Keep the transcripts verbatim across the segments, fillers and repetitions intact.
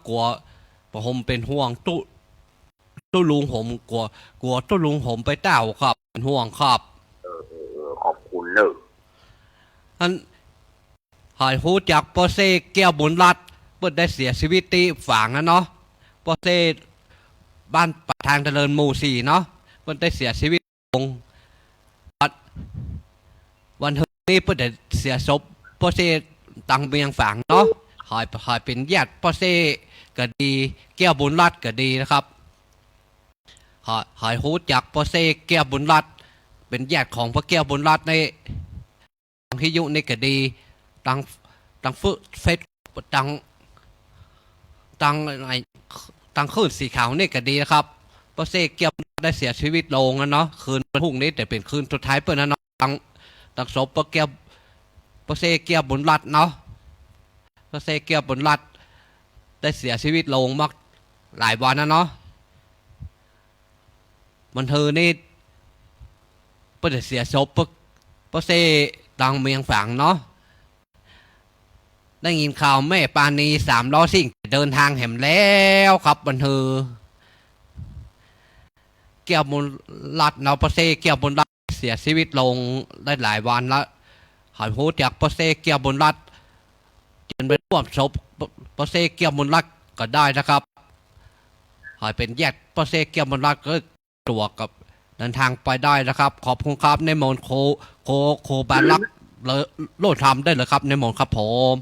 กั๋ว ผมเป๋นห่วงตุ๊ ตุ๊ลุงผม กั๋ว กั๋วตุ๊ลุงผมไปเต้าครับ เป๋นห่วงครับ เออ เออ เออ ขอบคุณเน่อ อัน หอยฮู้จักป้อเซ้แก้วบุญรัตน์ เปิ้นได้เสียชีวิตตี้ฝางนั้นเนาะ ป้อเซ้บ้านป่าทางเจริญหมู่สี่เนาะ เปิ้นได้เสียชีวิตลง วัน วันฮื้อนี้เปิ้นได้เสียศพป้อเซ้ตังเมืองฝางเนาะ หอย หอยเป๋นญาติป้อเซ้ก็ดี แก้วบุญรัตน์ก็ดีนะครับ หอย หอยฮู้จักป้อเซ้แก้วบุญรัตน์ เป๋นญาติของป้อแก้วบุญรัตน์ใน ตังวิทยุนี่ก็ดี ตัง ตังเฟซ ตัง ตังไอ้ ตังคลื่นสีขาวนี่ก็ดีนะครับ ป้อเซ้แก้วบุญรัตน์ได้เสียชีวิตลงแล้วเนาะ คืนวันพรุ่งนี้จะเป๋นคืนสุดท้ายเปิ้นแล้วเนาะ ตัง ตังศพป้อแก้ว ป้อเซ้แก้วบุญรัตน์เนาะ ป้อเซ้แก้วบุญรัตน์ได้เสียชีวิตลงมาหลายวันแล้วเนาะ วันฮื้อนี้เปิ้นได้เสียศพป้อ ป้อเซ้ตังเมืองฝางเนาะ ได้ยินข่าวแม่ปาณีสามล้อซิ่งเดินทางแหมแล้วครับ วันฮื้อ แก้วบุญรัตน์เนาะ ป้อเซ้แก้วบุญรัตน์เสียชีวิตลงได้หลายวันละ หอยฮู้จักป้อเซ้แก้วบุญรัตน์ เจิญไปร่วมศพป้อ ป้อเซ้แก้วบุญรัตน์ก็ได้นะครับ หอยเป๋นญาติป้อเซ้แก้วบุญรัตน์ก็ สะดวกกับเดินทางไปได้นะครับ ขอบคุณครับ นิมนต์ครู ครู ครูบานลักษณ์ เลย โลดธรรมได้เลยครับ นิมนต์ครับผม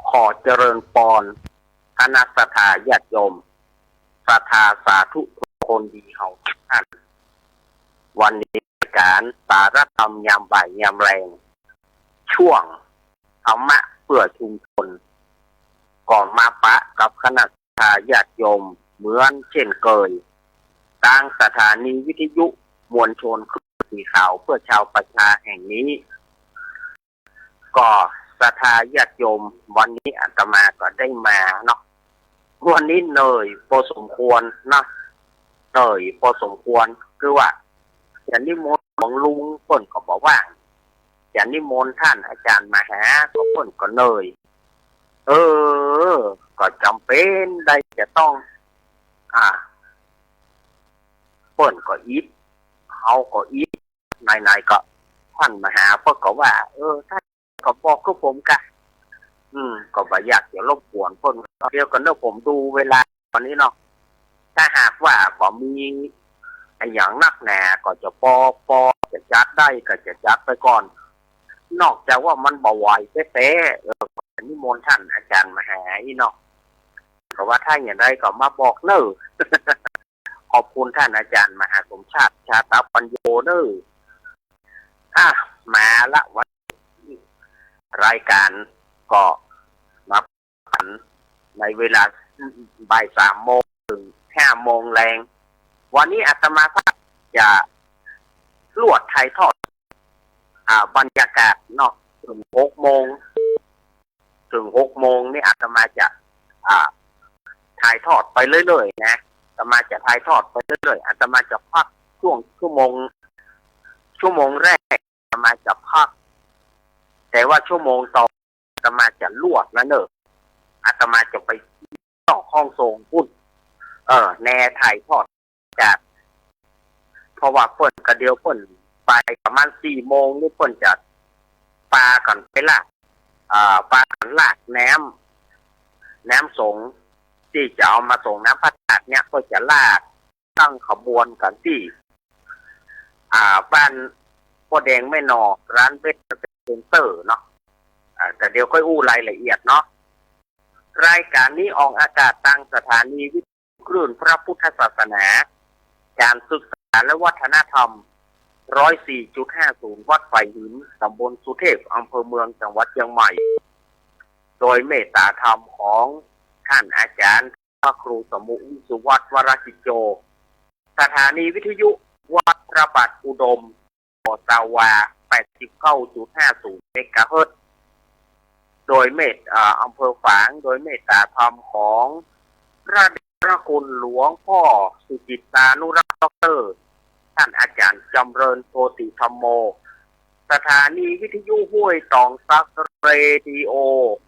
ขอเจริญปอน คณะศรัทธาญาติโยม ศรัทธาสาธุชนคนดีเฮาทุกท่าน วันนี้รายก๋านสาระธรรมยามบ่ายยามแลง ช่วงธรรมะเพื่อชุมชน ก็มาปะกับคณะศรัทธาญาติโยมเหมือนเช่นเกย ตางสถานีวิทยุมวลชนคลื่นสีขาวเพื่อชาวประชาแห่งนี้ ก็ศรัทธาญาติโยม วันนี้อาตมาก็ได้มาเนาะ วันนี้เหนื่อยพอสมควรนะ เหนื่อยพอสมควร คือว่าจะนิมนต์หลวงลุงเปิ้นก็บ่ว่าง จะนิมนต์ท่านอาจารย์มหาก็เปิ้นก็เหนื่อย เออ ก็จ๋ำเป๋นได้จะต้อง อ่า เปิ้นก็อิด เฮาก็อิด ไหนๆ ก็ท่านมหาเปิ้นก็ว่า เออ ท่านก็บอกกับผมกะ อืม ก็บ่อยากจะรบกวนเปิ้น เดี๋ยวก่อนเนาะ ผมดูเวลาตอนนี้เนาะ ถ้าหากว่าบ่มีอะหยังนักหนา ก็จะปอ ปอจะจัดได้ก็จะจัดไปก่อน นอกจากว่ามันบ่ไหวแต๊ๆ เออ นิมนต์ท่านอาจารย์มหาอี้เนาะ ก็ว่าถ้าอย่างใดก็มาบอกเน่อ ขอบคุณท่านอาจารย์มหาสมชาติ ชาตาปัญโญเน่อ อ่ะ มาละ วันนี้รายก๋านก็มาพบกั๋นในเวลาบ่ายสามโมงเถิงห้าโมงแลง วันนี้อาตมาภาพจะลวดถ่ายทอด อ่า บรรยากาศเนาะ เถิงหกโมง เถิงหกโมงนี่อาตมาจะ อ่า ถ่ายทอดไปเรื่อยๆ นะ อาตมาจะถ่ายทอดไปเรื่อยๆ อาตมาจะพักช่วงชั่วโมง ชั่วโมงแรก อาตมาจะพัก แต่ว่าชั่วโมงต่อ อาตมาจะลวดนะเน่อ อาตมาจะไปนอกห้องส่งปู้น เออ แนถ่ายทอด จาก เพราะว่าเปิ้นกะเดี๋ยวเปิ้นไปประมาณสี่โมงนี่เปิ้นจะปากั๋นไปลาก อ่า ปากั๋นลากแน้ำ แน้ำสงฆ์ตี้จะเอามาสรงน้ำพระธาตุเนี่ย เปิ้นจะลากตั้งขบวนกั๋นตี้ อ่า บ้านป้อแดงแม่หนอก ร้านเบสเซ็นเตอร์เนาะ อ่า แต่เดี๋ยวค่อยอู้รายละเอียดเนาะ รายก๋านนี้ออกอากาศตางสถานีวิทยุคลื่นพระพุทธศาสนา ก๋านศึกษาและวัฒนธรรม ร้อยสี่จุดห้าศูนย์ วัดฝายหืน ต๋ำบลสุเทพ อำเภอเมือง จังหวัดเจียงใหม่ โดยเมตตาธรรมของท่านอาจารย์พระครูสมุ วิสุวัฒน์ วรกิจโจ สถานีวิทยุวัดพระบาทอุดม โอซาวา แปดสิบเก้าจุดห้าศูนย์ เมกะเฮิรตซ์ โดยเมต เอ่อ อำเภอฝาง โดยเมตตาธรรมของพระเดชพระคุณหลวงพ่อสุจิตตานุรักษ์ ด็อกเตอร์ ท่านอาจารย์จำเริญโชติธัมโม สถานีวิทยุห้วยตองสัก เรดิโอ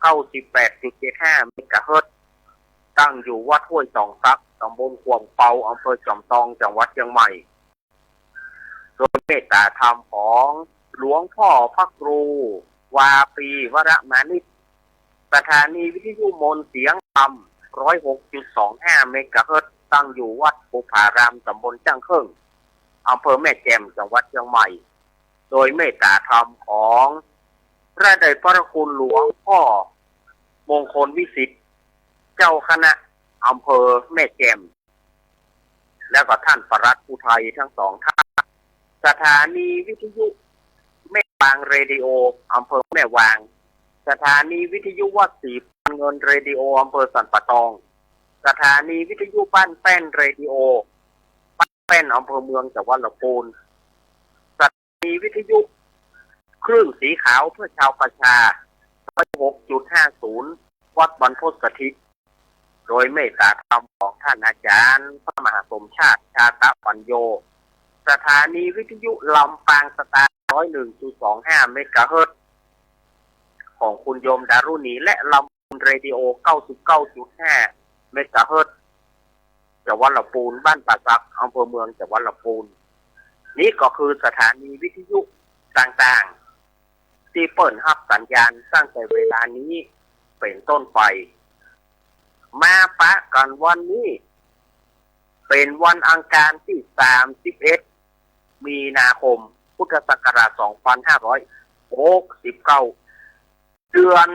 เก้าสิบแปดจุดเจ็ดห้า เมกะเฮิรตซ์ ตั้งอยู่วัดห้วยตองสัก ตำบลข่วงเปา อำเภอจอมตอง จังหวัดเชียงใหม่ โดยเมตตาธรรมของหลวงพ่อพระครูวาปีวรมานิต สถานีวิทยุมนต์เสียงธรรม ร้อยหกจุดสองห้า เมกะเฮิรตซ์ ตั้งอยู่วัดภูผาราม ตำบลจ้างเคิ่ง อำเภอแม่แจ่ม จังหวัดเชียงใหม่ โดยเมตตาธรรมของพระเดชพระคุณหลวงพ่อมงคลวิสิทธิ์ เจ้าคณะอำเภอแม่แจ่ม แล้วก็ท่านปลัดอุทัยทั้งสองท่าน สถานีวิทยุแม่วางเรดิโอ อำเภอแม่วาง สถานีวิทยุวัดศรีพันเงินเรดิโอ อำเภอสันป่าตอง สถานีวิทยุบ้านแป้นเรดิโอ บ้านแป้น อำเภอเมือง จังหวัดลำพูน สถานีวิทยุคลื่นสีขาวเพื่อชาวประชา ร้อยหกจุดห้าศูนย์ วัดบรรพตสถิต โดยเมตตาธรรมของท่านอาจารย์พระมหาสมชาติ ชาตะปัญโญ สถานีวิทยุลำปางสตาร์ ร้อยหนึ่งจุดสองห้า เมกะเฮิรตซ์ ของคุณโยมดารุณี และลำพูนเรดิโอ เก้าสิบเก้าจุดห้า เมกะเฮิรตซ์ จังหวัดลำพูน บ้านป่าสัก อำเภอเมือง จังหวัดลำพูน นี่ก็คือสถานีวิทยุต่างๆ ตี้เปิ้นฮับสัญญาณตั้งแต่เวลานี้เป๋นต้นไป มาปะกั๋นวันนี้ เป๋นวันอังคารตี้ สามสิบเอ็ด มีนาคม พุทธศักราช สองพันห้าร้อยหกสิบเก้า เดือน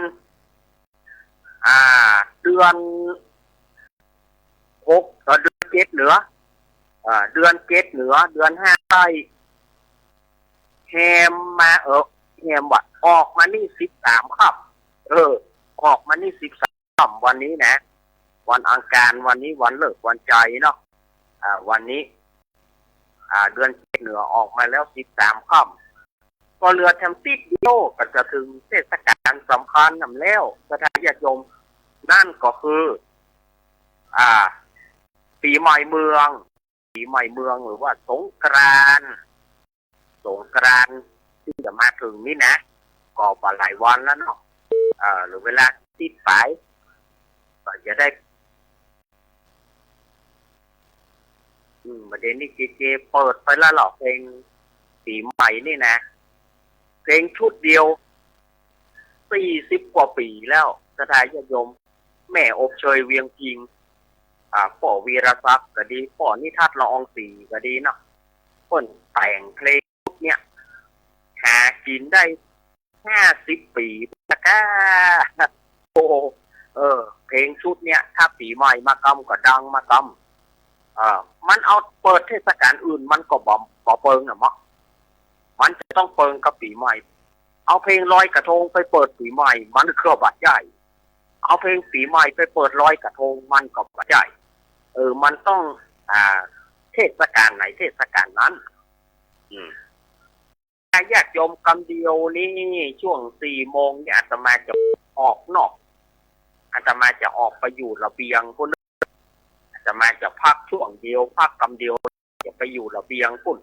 อ่า เดือนหก เอ่อ เดือนเจ็ดเหนือ อ่า เดือนเจ็ดเหนือ เดือนห้าใต้ แฮมมา เออ แฮมวะ ออกมานี่สิบสามค่ำ เออ ออกมานี่สิบสามค่ำ วันนี้นะ วันอังคาร วันนี้วันฤกษ์วันชัยเนาะ อ่า วันนี้ อ่า เดือนเจ็ดเหนือออกมาแล้วสิบสามค่ำ ก็เหลือแถมติ๊ดเดียวก็จะเถิงเทศกาลสำคัญนำแล้ว ศรัทธาญาติโยม นั่นก็คือ อ่า ปี๋ใหม่เมือง ปี๋ใหม่เมืองหรือว่าสงกรานต์ สงกรานต์ตี้จะมาเถิงนี่นะ ก็บ่หลายวันแล้วเนาะ เอ่อ เหลือเวลาติ๊ดป๋าย ก็จะได้ อืม บ่าเดี่ยวนี้เจเจเปิดไปแล้วเหรอ เพลงปี๋ใหม่นี่นะ เพลงชุดเดียว สี่สิบกว่าปี๋แล้ว ศรัทธาญาติโยม แม่อบเชยเวียงพิงค์ อ่า ป้อวีรศักดิ์ก็ดี ป้อนิทัศน์ ละอองศรีก็ดีเนาะ เปิ้นแต่งเพลงชุดเนี่ย หากิ๋นได้ห้าสิบปี๋แล้วก้า โอ้ เออ เพลงชุดเนี่ย ถ้าปี๋ใหม่มากำก็ดังมากำ เออ มันเอาเปิดเทศกาลอื่นมันก็บ่ บ่เปิงอะเนาะ มันจะต้องเปิงกับปี๋ใหม่ เอาเพลงลอยกระทงไปเปิดปี๋ใหม่ มันก็บ่ใจ้ เอาเพลงปี๋ใหม่ไปเปิดลอยกระทง มันก็บ่ใจ้ เออ มันต้อง อ่า เทศกาลไหนเทศกาลนั้น อืม ญาติโยม กำเดียวนี้ ช่วงสี่โมงนี่อาตมาจะออกนอก อาตมาจะออกไปอยู่ระเบียงพู้น อาตมาจะพักช่วงเดียว พักกำเดียว จะไปอยู่ระเบียงพู้น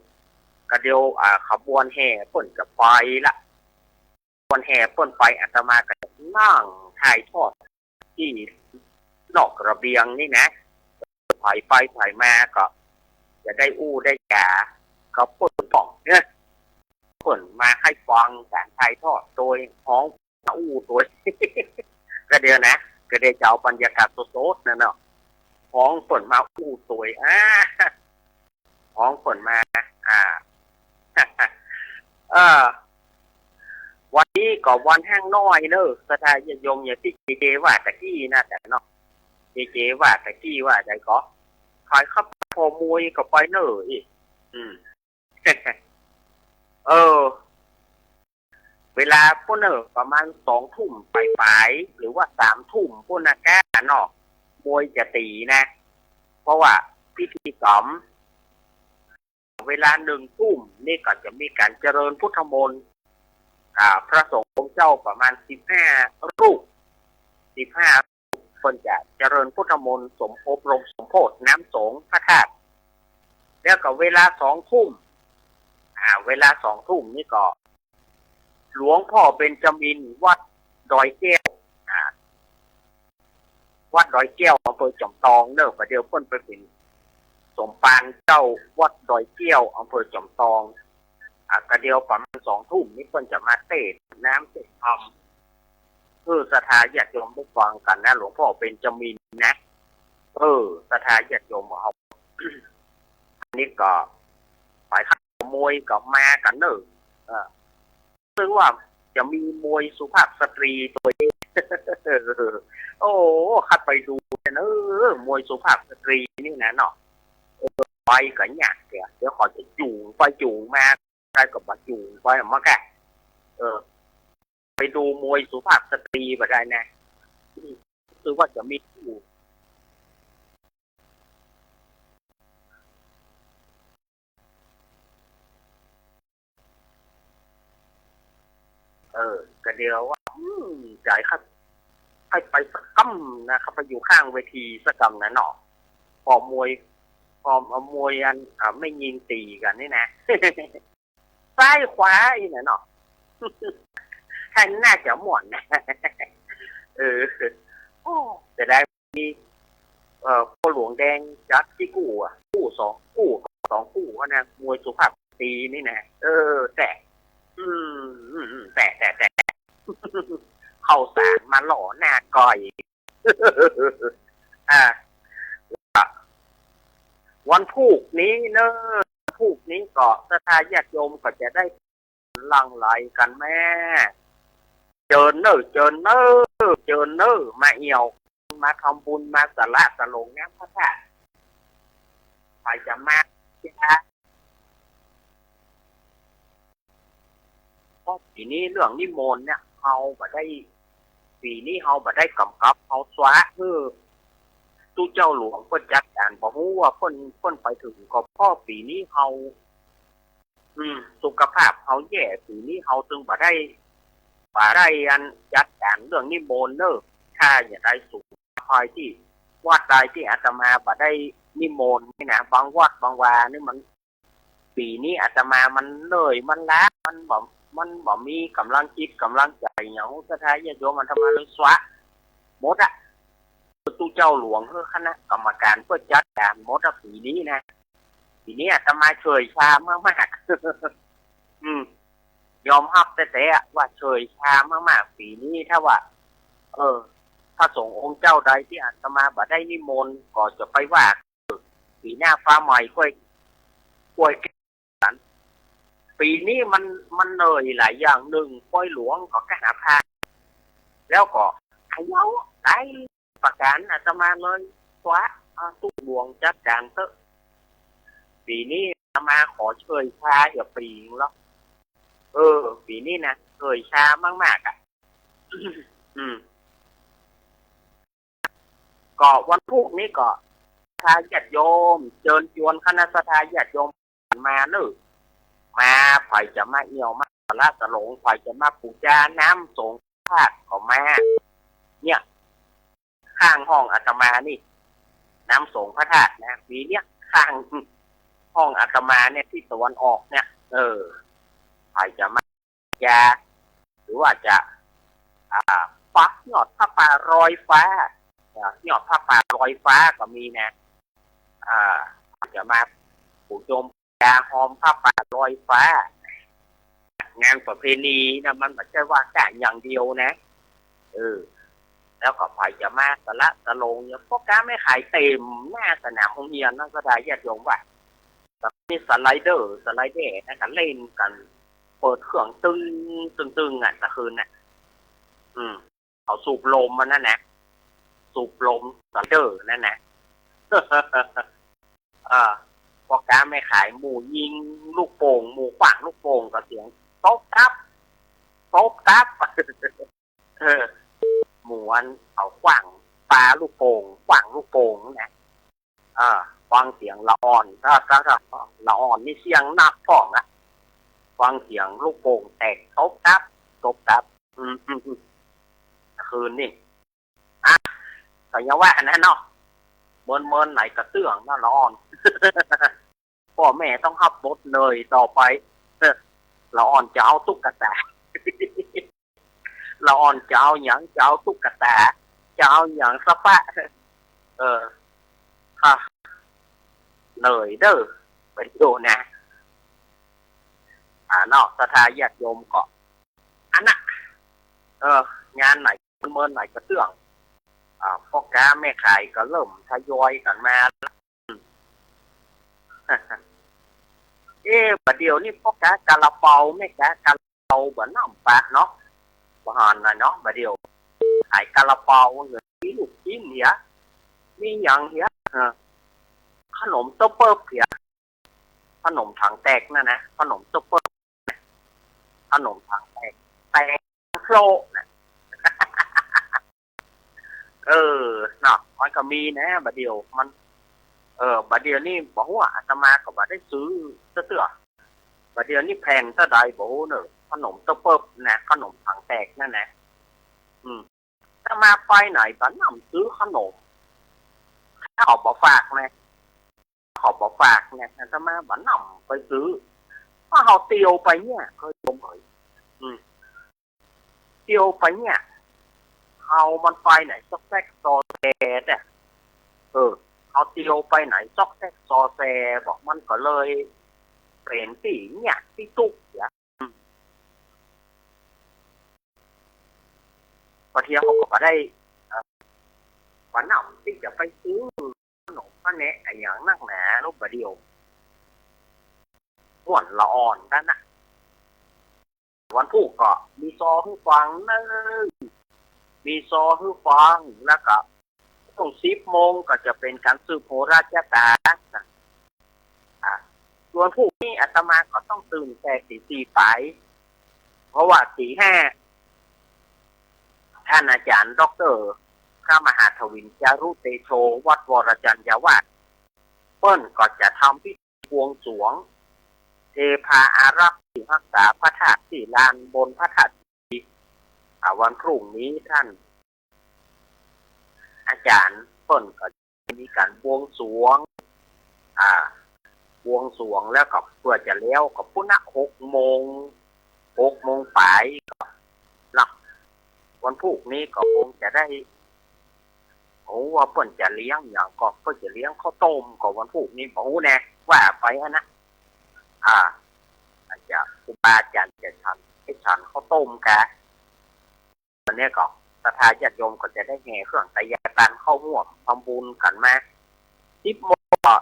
กะเดี๋ยว อ่า ขบวนแห่เปิ้นจะไปละ ขบวนแห่เปิ้นไป อาตมาก็จะนั่งถ่ายทอดตี้นอกระเบียงนี่นะ ใผไปใผมาก็จะได้อู้ได้จ๋ากับเปิ้นพ่องเนี่ย เปิ้นมาใค่ฟังก๋านถ่ายทอดตวย ฮ้องอู้ตวย กะเดี๋ยวนะ กะเดี๋ยวจะเอาบรรยากาศสดๆ นั่นเนาะ ฮ้องเปิ้นมาอู้ตวย อ่า ฮ้องเปิ้นมา อ่า เออ วันนี้ก็วันฮ้างน้อยเน่อ ศรัทธาญาติโยม อย่างตี้เจเจว่าตะกี้นะ แต่เนาะ เจเจว่าตะกี้ว่าใดก็ ขายข้าวโพดมวยก็ไปเน่ออีก อืม เออ เวลาพู้นเน่อ ประมาณสองทุ่มป๋ายๆ หรือว่าสามทุ่มพู้นนะก้าเนาะ มวยจะตี๋นะ เพราะว่าพิธีกรรม เวลาหนึ่งทุ่มนี่ก็จะมีก๋านเจริญพุทธมนต์ อ่า พระสงฆ์องค์เจ้าประมาณสิบห้ารูป สิบห้ารูป เปิ้นจะเจริญพุทธมนต์ สม อบรมสมโภชน์น้ำสงฆ์พระธาตุ แล้วก็เวลาสองทุ่ม อ่า เวลาสองทุ่มนี่ก็ หลวงพ่อเบญจมิน วัดดอยแก้ว อ่า วัดดอยแก้ว อำเภอจอมตองเน่อ บ่าเดี่ยวเปิ้นไปเป๋นสมภารเจ้าวัดดอยแก้ว อำเภอจอมตอง อ่า ก็เดี่ยวประมาณสองทุ่มนี่เปิ้นจะมาเตศน์น้ำเตศน์ธรรม หื้อศรัทธาญาติโยมได้ฟังกั๋นนะ หลวงพ่อเบญจมินนะ เออ ศรัทธาญาติโยมเฮา อันนี้ก็ ฝ่ายขโมยก็มากั๋นเน่อ เออ ซึ่งว่าจะมีมวยสุภาพสตรีตวย โอ้ คัดไปดูเน่อ มวยสุภาพสตรีนี่นะเนาะ เออ ไปก็ยากเสีย เดี๋ยวเขาจะจู๋ไปจู๋มา ใครก็บ่าจู๋ไปมาแก่ เออ ไปดูมวยสุภาพสตรีบ่ได้นะ คือว่าจะมีคู่ เออ ก็เดี่ยวว่า อืม ใจ๋ครับ ใค่ไปสักกำนะ เข้าไปอยู่ข้างเวทีสักกำนะเนาะ ปอมวย ปอมวยอัน อ่า แม่ญิงตี๋กั๋นนี่นะ ซ้ายขวาอี้นะเนาะ แค่น่าจะม่วนนะ เออ โอ้ เสียดาย มี เอ่อ พ่อหลวงแดงจัดตี้กู้อะ กู้สอง กู้สองกู้นะ มวยสุภาพสตรีนี่นะ เออ แต่ อืม อืม อืม แต่ แต่ แต่ เข้าสารมาหล่อหน้าก้อย อ่า วันพูกนี้เน่อ พูกนี้ก็ศรัทธาญาติโยมก็จะได้ หลั่งไหลกั๋นแม่ เจิญเน่อ เจิญเน่อ เจิญเน่อ มาเอี่ยว มาทำบุญ มาสละสลงน้ำพระธาตุ ใผจะมา เพราะปี๋นี้เรื่องนิมนต์เนี่ย เฮาบ่ได้ ปี๋นี้เฮาบ่ได้ก๋ำกับ เฮาสละหื้อ ตุ๊เจ้าหลวงเปิ้นจัดก๋าน บ่ฮู้ว่าเปิ้น เปิ้นไปเถิงก่อ เพราะปี๋นี้เฮา อืม สุขภาพเฮาแย่ ปี๋นี้เฮาจึงบ่ได้ บ่ได้อันจัดก๋านเรื่องนิมนต์เน่อ ถ้าอย่างใดสุขภัยตี้ วัดใดตี้อาตมาบ่ได้นิมนต์นี่นะ บางวัดบางวานี่มัน ปี๋นี้อาตมามันเหนื่อย มันล้า มันบ่ มันบ่มีก๋ำลังจิตก๋ำลังใจ๋หยัง ศรัทธาญาติโยมอาตมาเลยสละหมดอะ ตุ๊เจ้าหลวง เออ คณะกรรมก๋านเปิ้นจัดก๋านหมดอะ ปี๋นี้นะ ปี๋นี้อาตมาเฉื่อยชามากๆ อืม ยอมฮับแต๊ๆ อะ ว่าเฉื่อยชามากๆ ปี๋นี้ ถ้าว่า เออ พระสงฆ์องค์เจ้าใดตี้อาตมาบ่ได้นิมนต์ ก็จะไปว่า ปี๋หน้าฟ้าใหม่ก้อย ก้อยกั๋น ปี๋นี้มัน มันเหนื่อยหลายอย่าง นึ่ง ปอยหลวงก็กะหาพา แล้วก็ อะ เย้า หลายประก๋าน อาตมาเลยสละ อ่า ตุ๊หลวงจัดก๋านเต๊อะ ปี๋นี้อาตมาขอเฉื่อยชาอย่าปี๋หนึ่งแล้ว เออ ปี๋นี้นะ เฉื่อยชามากๆ อะ อืม ก็วันพูกนี้ก็ ศรัทธาญาติโยม เจิญจวนคณะศรัทธาญาติโยมมาเน่อ มา ใผจะมาเอี่ยว มาสละสลง ใผจะมาปู๋จาน้ำสงฆ์พระธาตุก็มา เนี่ย ข้างห้องอาตมานี่ น้ำสงฆ์พระธาตุนะ มีเนี่ย ข้างห้องอาตมาเนี่ย ทิศตะวันออกเนี่ย เออ ใผจะมา จะ หรือว่าจะ อ่า ปักยอดผ้าป่าลอยฟ้า อ่า ยอดผ้าป่าลอยฟ้าก็มีนะ อ่า จะมาปู๋จม จะหอมผ้าป่าลอยฟ้า งานประเพณีนะ มันบ่ใจ้ว่าก้าอย่างเดียวนะ เออ แล้วก็ใผจะมาสละสลงเนี่ย พ่อก๊าแม่ขายเต็มหน้าสนามโฮงเฮียนนั่นก็ได้ ญาติโยมว่า แล้วมีสไลเดอร์ สไลเดอร์นะ ก็เล่นกั๋น เปิดเครื่องตึง ตึง ตึง อ่ะ ตะคืนน่ะ อืม เขาสูบลมมันนั่นนะ สูบลมสไลเดอร์นั่นนะ เออ พ่อก๊าแม่ขาย หมู่ยิงลูกโป่ง หมู่ขว้างลูกโป่งก็เสียงตบตับ ตบตับ เออ หมู่อันเขาขว้างปาลูกโป่ง ขว้างลูกโป่งนะ เออ ฟังเสียงละอ่อน ถ้า ถ้า ถ้าละอ่อนนี่เสียงนักพ่องนะ ฟังเสียงลูกโป่งแตกตบตับ ตบตับ อืม อืม อืม คืนนี่ อ่ะ ก็ยังว่าอันนั้นเนาะ เมินๆ ไหนกระเตื้องเนาะ ละอ่อน พ่อแม่ต้องฮับบทเหนื่อยต่อไป เออ ละอ่อนจะเอาตุ๊กตา ละอ่อนจะเอาหยัง จะเอาตุ๊กต๋า จะเอาหยังสะปะ เออ ฮ่า เหนื่อยเด้อ ไปดูนะ อ่า เนาะ ศรัทธาญาติโยมก็ อันน่ะ เออ งานไหน เมินไหนก็เตื้อง อ่า ป้อก๊าแม่ขายก็เริ่มทยอยกั๋นมา เอ๊ะ บ่าเดี่ยวนี้ป้อก๊าซาลาเปา แม่ก๊าซาลาเปาบ่นำปะเนาะ บ่หันน่ะเนาะ บ่าเดี่ยว ขายซาลาเปา มีลูกชิ้นเหีย มีหยังเหีย เออ ขนมเต้าเปิ้บเหีย ขนมถังแตกนั่นนะ ขนมเต้าเปิ้บ ขนมถังแตก แตกโพละนะ เออ เนาะ มันก็มีนะ บ่าเดี่ยว มัน เออ บ่าเดี่ยวนี้บ่ฮู้อะ อาตมาก็บ่ได้ซื้อเตื้อ บ่าเดี่ยวนี้แพงเต้าใดบ่ฮู้เน่อ ขนมเต้าเปิ้บนะ ขนมถังแตกนั่นนะ อืม อาตมาไปไหนบ่นำซื้อขนม เขาบ่ฝากนะ เขาบ่ฝากเนี่ย อาตมาบ่นำไปซื้อ เพราะเฮาเตียวไปเนี่ย เคยชมเหย อืม เตียวไปเนี่ย เฮามันไปไหนซอกแซกซอแซเนี่ย เออ เฮาเตียวไปไหนซอกแซกซอแซ บอกมันก็เลยเป๋นตี้เนี่ย ตี้ตุ๊กเหีย บางทีเขาก็บ่ได้ เอ่อ บ่นำตี้จะไปซื้อขนมมาแนะอะหยังนักหนา ลูกบ่าเดี่ยว ม่วนละอ่อนนั่นน่ะ วันพูกก็มีซอหื้อฟังเน่อ มีซอหื้อฟัง แล้วก็ ช่วงสิบโมงก็จะเป๋นก๋านสืบโหราชะต๋านะ อ่ะ ส่วนพูกนี้อาตมาก็ต้องตื่นแต่ตี๋สี่ไป เพราะว่าตี๋ห้า ท่านอาจ๋ารย์ด็อกเตอร์ พระมหาถวิล จารุเตโช วัดวรจัญญาวาส เปิ้นก็จะทำพิธีบวงสรวง เทพาอารักษ์ตี้ฮักษาพระธาตุตี้ลานบนพระธาตุ อ่า วันพรุ่งนี้ท่านอาจ๋ารย์เปิ้นก็มีก๋านบวงสรวง อ่า บวงสรวงแล้วก็เปื้อจะแล้วก็ปุ้นนะ หกโมง หกโมงป๋ายก็เนาะ วันพูกนี้ก็คงจะได้ โอ้ ว่าเปิ้นจะเลี้ยงหยังก็ เปิ้นจะเลี้ยงข้าวต้มก็วันพูกนี้บ่ฮู้แน่ ว่าไปอะนะ อ่า อาจจะครูบาอาจ๋ารย์จะฉัน ให้ฉันข้าวต้มกา วันนี้ก็ศรัทธาญาติโยมก็จะได้แห่เครื่องไตรยาตานเข้าฮ่วมทำบุญกั๋นมา สิบโมงก็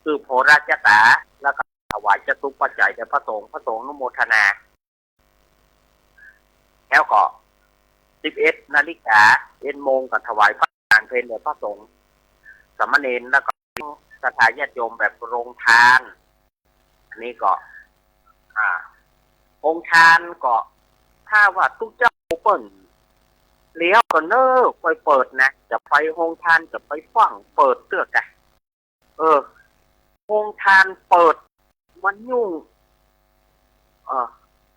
สืบโหราชะต๋า แล้วก็ถวายจตุปัจจัยแด่พระสงฆ์ พระสงฆ์อนุโมทนา แล้วก็สิบเอ็ดนาฬิกา เอ็ดโมงก็ถวายพระทานเพลแด่พระสงฆ์สามเณร แล้วก็ศรัทธาญาติโยมแบบโฮงทาน อันนี้ก็ อ่า โฮงทานก็ ถ้าว่าตุ๊เจ้าเปิ้นเลี้ยวก็เนิ่นไปเปิดนะ จะไปโฮงทานจะไปฟั่งเปิดเตื้อกะ เออ โฮงทานเปิดมันยุ่ง เออ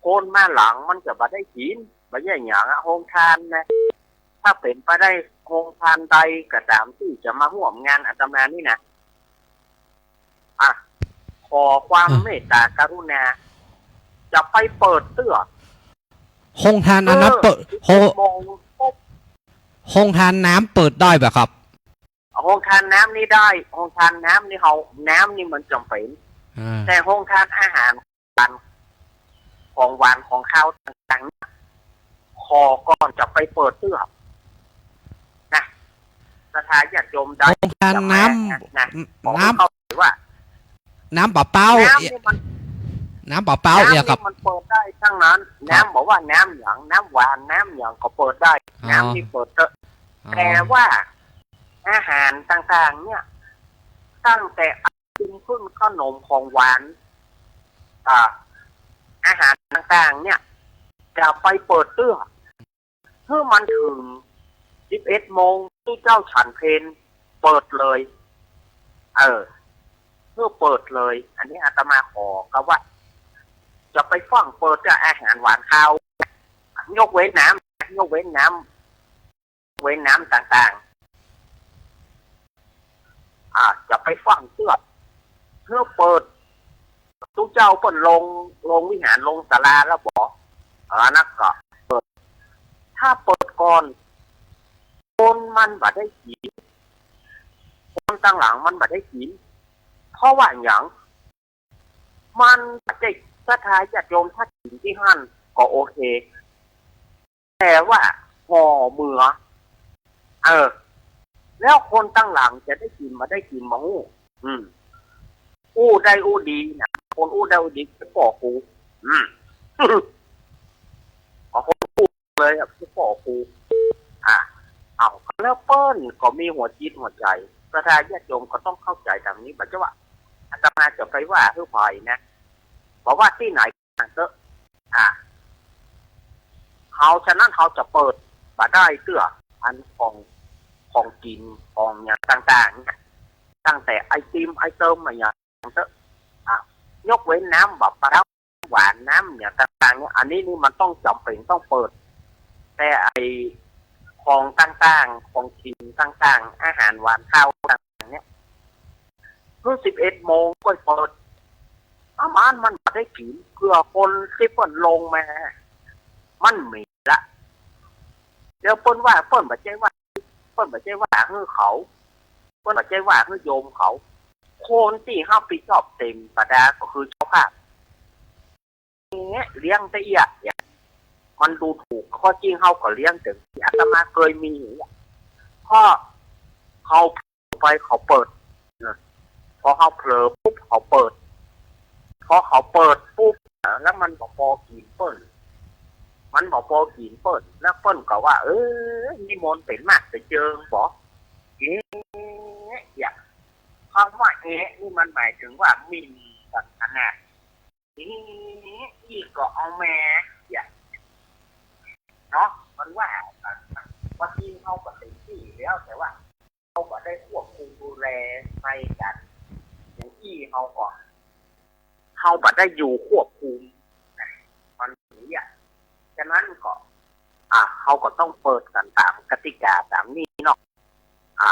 คนมาหลังมันจะบ่ได้กิ๋น บ่ใจ้หยังอะ โฮงทานนะ ถ้าเป๋นไปได้โฮงทานใดก็ต๋ามตี้จะมาฮ่วมงานอาตมานี่นะ อ่ะ ขอความเมตต๋ากรุณา จะไปเปิดเตื้อ โฮงทานอันนั้นเปิด เออ โฮ- สิบเอ็ดโมงปุ๊บ โฮงทานน้ำเปิดได้บ่ครับ โฮงทานน้ำนี่ได้ โฮงทานน้ำนี่เฮา น้ำนี่มันจ๋ำเป๋น อ่า แต่โฮงทานอาหาร ของหวานของคาวต่างๆ เนี่ย ขอก่อนจะไปเปิดเตื้อ นะ ศรัทธาญาติโยมได้ โฮงทานน้ำ จะมานะ น้ำ ขอเข้าใจว่า น้ำเปล่าๆ น้ำนี่มัน น้ำเปล่าๆ น้ำนี่ เอี่ยครับ มันเปิดได้ตังนั้น ครับ น้ำบอกว่าน้ำหยัง น้ำหวาน น้ำหยังก็เปิดได้ อ๋อ น้ำนี่เปิดเต๊อะ อ๋อ แต่ว่าอาหารต่างๆ เนี่ย ตั้งแต่ไอติมขึ้นขนมของหวาน อ่า อาหารต่างๆ เนี่ย จะไปเปิดเตื้อ หื้อมันเถิงสิบเอ็ดโมง ตุ๊เจ้าฉันเพลเปิดเลย เออ หื้อเปิดเลย อันนี้อาตมาขอก็ว่า จะไปฟั่งเปิดกับอาหารหวานคาว ยกเว้นน้ำ ยกเว้นน้ำ เว้นน้ำต่างๆ อ่า จะไปฟั่งเตื้อ หื้อเปิด ตุ๊เจ้าเปิ้นลง ลงวิหาร ลงศาลาแล้วบ่ เออ อันนั้นก็เปิด ถ้าเปิดก่อน คนมันบ่ได้กิ๋น คนตังหลังมันบ่ได้กิ๋น เพราะว่าหยัง มันบ่ใจ้ศรัทธาญาติโยม ถ้ากิ๋นตี้หั้นก็โอเค แต่ว่าห่อเมือ เออ แล้วคนตังหลังจะได้กิ๋นบ่ได้กิ๋นบ่ฮู้ อืม อู้ได้อู้ดีนะ คนอู้ได้อู้ดีคือป้อกู อืม บางคนอู้เลยอะ คือป้อกู อ่ะ เอา แล้วเปิ้นก็มีหัวจิตหัวใจ๋ ศรัทธาญาติโยมก็ต้องเข้าใจ๋ต๋ามนี้ บ่ใจ้ว่าอาตมาจะไปว่าหื้อใผนะ บ่ว่าตี้ไหนก็เต๊อะ อ่ะ เฮา ฉะนั้นเฮาจะเปิดบ่ได้เตื้อ อันของ ของกิ๋น ของหยังต่างๆ เนี่ย ตั้งแต่ไอติม ไอเติม อะหยังเต๊อะ อ่ะ ยกเว้นน้ำบ่าปลาร้าหวาน น้ำหยังต่างๆ เนี่ย อันนี้นี่มันต้องจ๋ำเป๋นต้องเปิด แต่ไอ้ของต่างๆ ของกิ๋นต่างๆ อาหารหวานคาวต่างๆ เนี่ย คือสิบเอ็ดโมงก็เปิด ประมาณมันบ่ได้กิ๋น เปื้อคนตี้เปิ้นลงมา มันเหม็นละ แล้วเปิ้นว่า เปิ้นบ่ใจ้ว่า เปิ้นบ่ใจ้ว่าหื้อเขา เปิ้นบ่ใจ้ว่าหื้อโยมเขา คนตี้รับผิดชอบเต็มประดาก็คือเจ้าภาพ เนี่ย เลี้ยงแต่เอี้ย เนี่ย มันดูถูก ข้อจริงเฮาก็เลี้ยงเถิง ตี้อาตมาเกยมีอย่างเนี้ย พอเฮาไปเขาเปิดนะ พอเฮาเผลอปุ๊บเขาเปิด พอเขาเปิดปุ๊บนะ แล้วมันบ่ปอกิ๋นเปิ้น มันบ่ปอกิ๋นเปิ้น แล้วเปิ้นก็ว่า เออ นิมนต์เป๋นมากเป๋นเจิงบ่ เอ๊ะ อย่าง คำว่าเอ๊ะนี่มันหมายถึงว่าหมิ่นศาสนา เอ๊ะ อี้ก็เอาแม่ อย่าง เนาะ มันว่า บางทีเฮาก็เต็มตี้แล้ว แต่ว่าเฮาบ่ได้ควบคุมดูแลใส่กั๋น อย่างอี้เฮาก็ เฮาบ่ได้อยู่ควบคุมนะ มันอย่างเนี้ย ฉะนั้นก็ อ่ะ เฮาก็ต้องเปิดกั๋นต๋ามกติกาต๋ามนี้เนาะ อ่ะ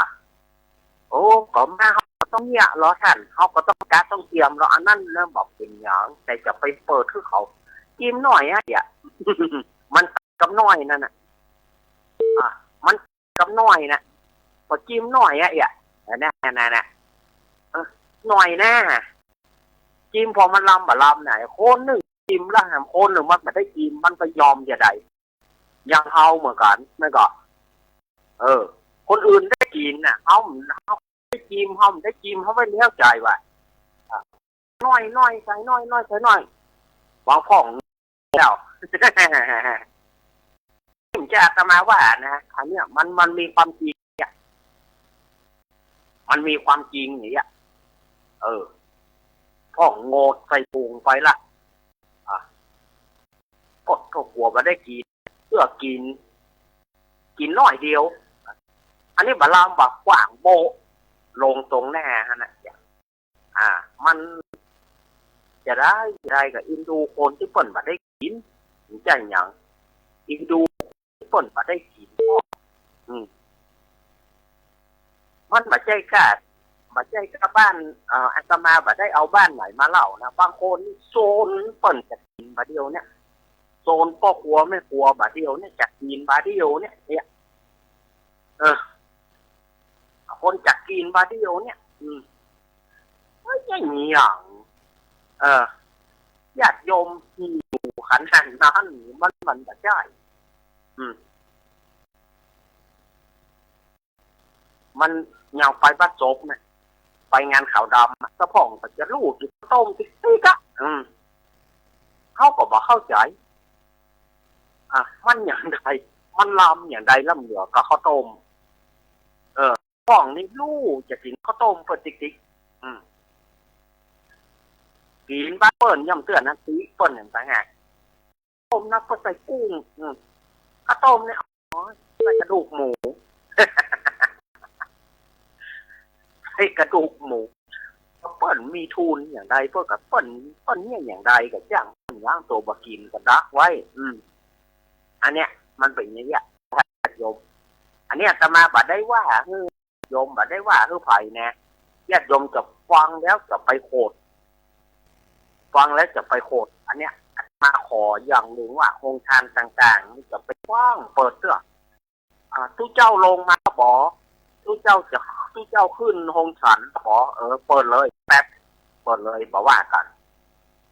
โอ้ ก็มาเฮาก็ต้องเยียะลอต้าน เฮาก็ต้องกะต้องเตรียมลออันนั้นนะ บ่เป๋นหยัง แต่จะไปเปิดหื้อเขา จิมหน้อยอะ เยียะ มันกับหน้อยนั่นน่ะ อ่ะ มันกับหน้อยน่ะ บ่จิมหน้อยอะ เยียะ นั่นน่ะ นั่นน่ะ เออ หน้อยนะ จิมพอมันลำบ่ลำน่ะ คนนึ่งจิมละ คนนึ่งมันบ่ได้จิม มันก็ยอมจะใด อย่างเฮาเหมือนกั๋น มันก็ เออ คนอื่นได้กิ๋นน่ะ เฮา เฮาได้จิม เฮาบ่ได้จิม เฮาไว้แล้วใจ๋ว่า อ่ะ หน้อย หน้อย ใส่หน้อย หน้อย ใส่หน้อย บางพ่องแล้ว นี่จะอาตมาว่านะ อันเนี้ยมัน มันมีความจริงเนี่ย มันมีความจริงอย่างเงี้ย เออ พ่องโงดใส่ถุงไปละ อ่ะ ก็ ก็กั๋วบ่ได้กิ๋น เตื้อกิ๋น กิ๋นหน้อยเดียว อันนี้บ่ลำบ่ ขว้างโบ๊ะลงตรงหน้าหั้นน่ะ อ่า มันจะใด จะใดก็เอ็นดูคนตี้เปิ้นบ่ได้กิ๋น บ่ใจ้หยัง เอ็นดูตี้เปิ้นบ่ได้กิ๋น อืม มันบ่ใจ้ก้า บ่ใจ้ก้าบ้าน เอ่อ อาตมาบ่ได้เอาบ้านไหนมาเล่านะ บางคนนี่โซนเปิ้นจะกิ๋นบ่าเดี่ยวเนี่ย โซนป้อครัวแม่ครัวบ่าเดี่ยวเนี่ย จะกิ๋นบ่าเดี่ยวเนี่ย เนี่ย เออ คนจะกิ๋นบ่าเดี่ยวเนี่ย อืม เฮ้ย อย่างนี้อย่าง เออ ญาติโยมหิวขนาดนั้น มัน มันบ่ใจ้ อืม มันยังไปบัดศพเนี่ย ไปงานขาวดำอะ เจ้าพ่องก็จะลู่กิ๋นข้าวต้มติ๊กๆ อะ อืม เขาก็บ่เข้าใจ๋ อ่ะ มันอย่างใด มันลำอย่างใดลำเหลือกับข้าวต้ม เออ พ่องนี่ลู่จะกิ๋นข้าวต้มเปิ้นติ๊กๆ อืม กิ๋นบ่าเปิ้นย่อมเตื้อนะ ติเปิ้นอย่างต่างหาก ต้มนะก็ใส่กุ้ง อืม ข้าวต้มเนี่ย อ๋อ ใส่กระดูกหมู ใส่กระดูกหมู เปิ้นมีทุนอย่างใด เปิ้นก็เปิ้น เปิ้นเนี่ยอย่างใดก็จ้าง เปิ้นล้างตั๋วบ่กิ๋นก็ดักไว้ อืม อันเนี้ย มันเป๋นอย่างเนี้ย ญาติโยม อันเนี้ยอาตมาบ่ได้ว่าหื้อโยม บ่ได้ว่าหื้อใผนะ ญาติโยมจะฟังแล้วจะไปโขด ฟังแล้วจะไปโขด อันเนี้ย มาขออย่างนึ่งว่าโฮงตานต่างๆ นี่จะเป๋นกว้างเปิดเตื้อ อ่า ตุ๊เจ้าลงมาบ่ ตุ๊เจ้าจะ ตุ๊เจ้าขึ้นโฮงฉันบ่ เออ เปิดเลย แป๊บ เปิดเลย บ่ว่ากั๋น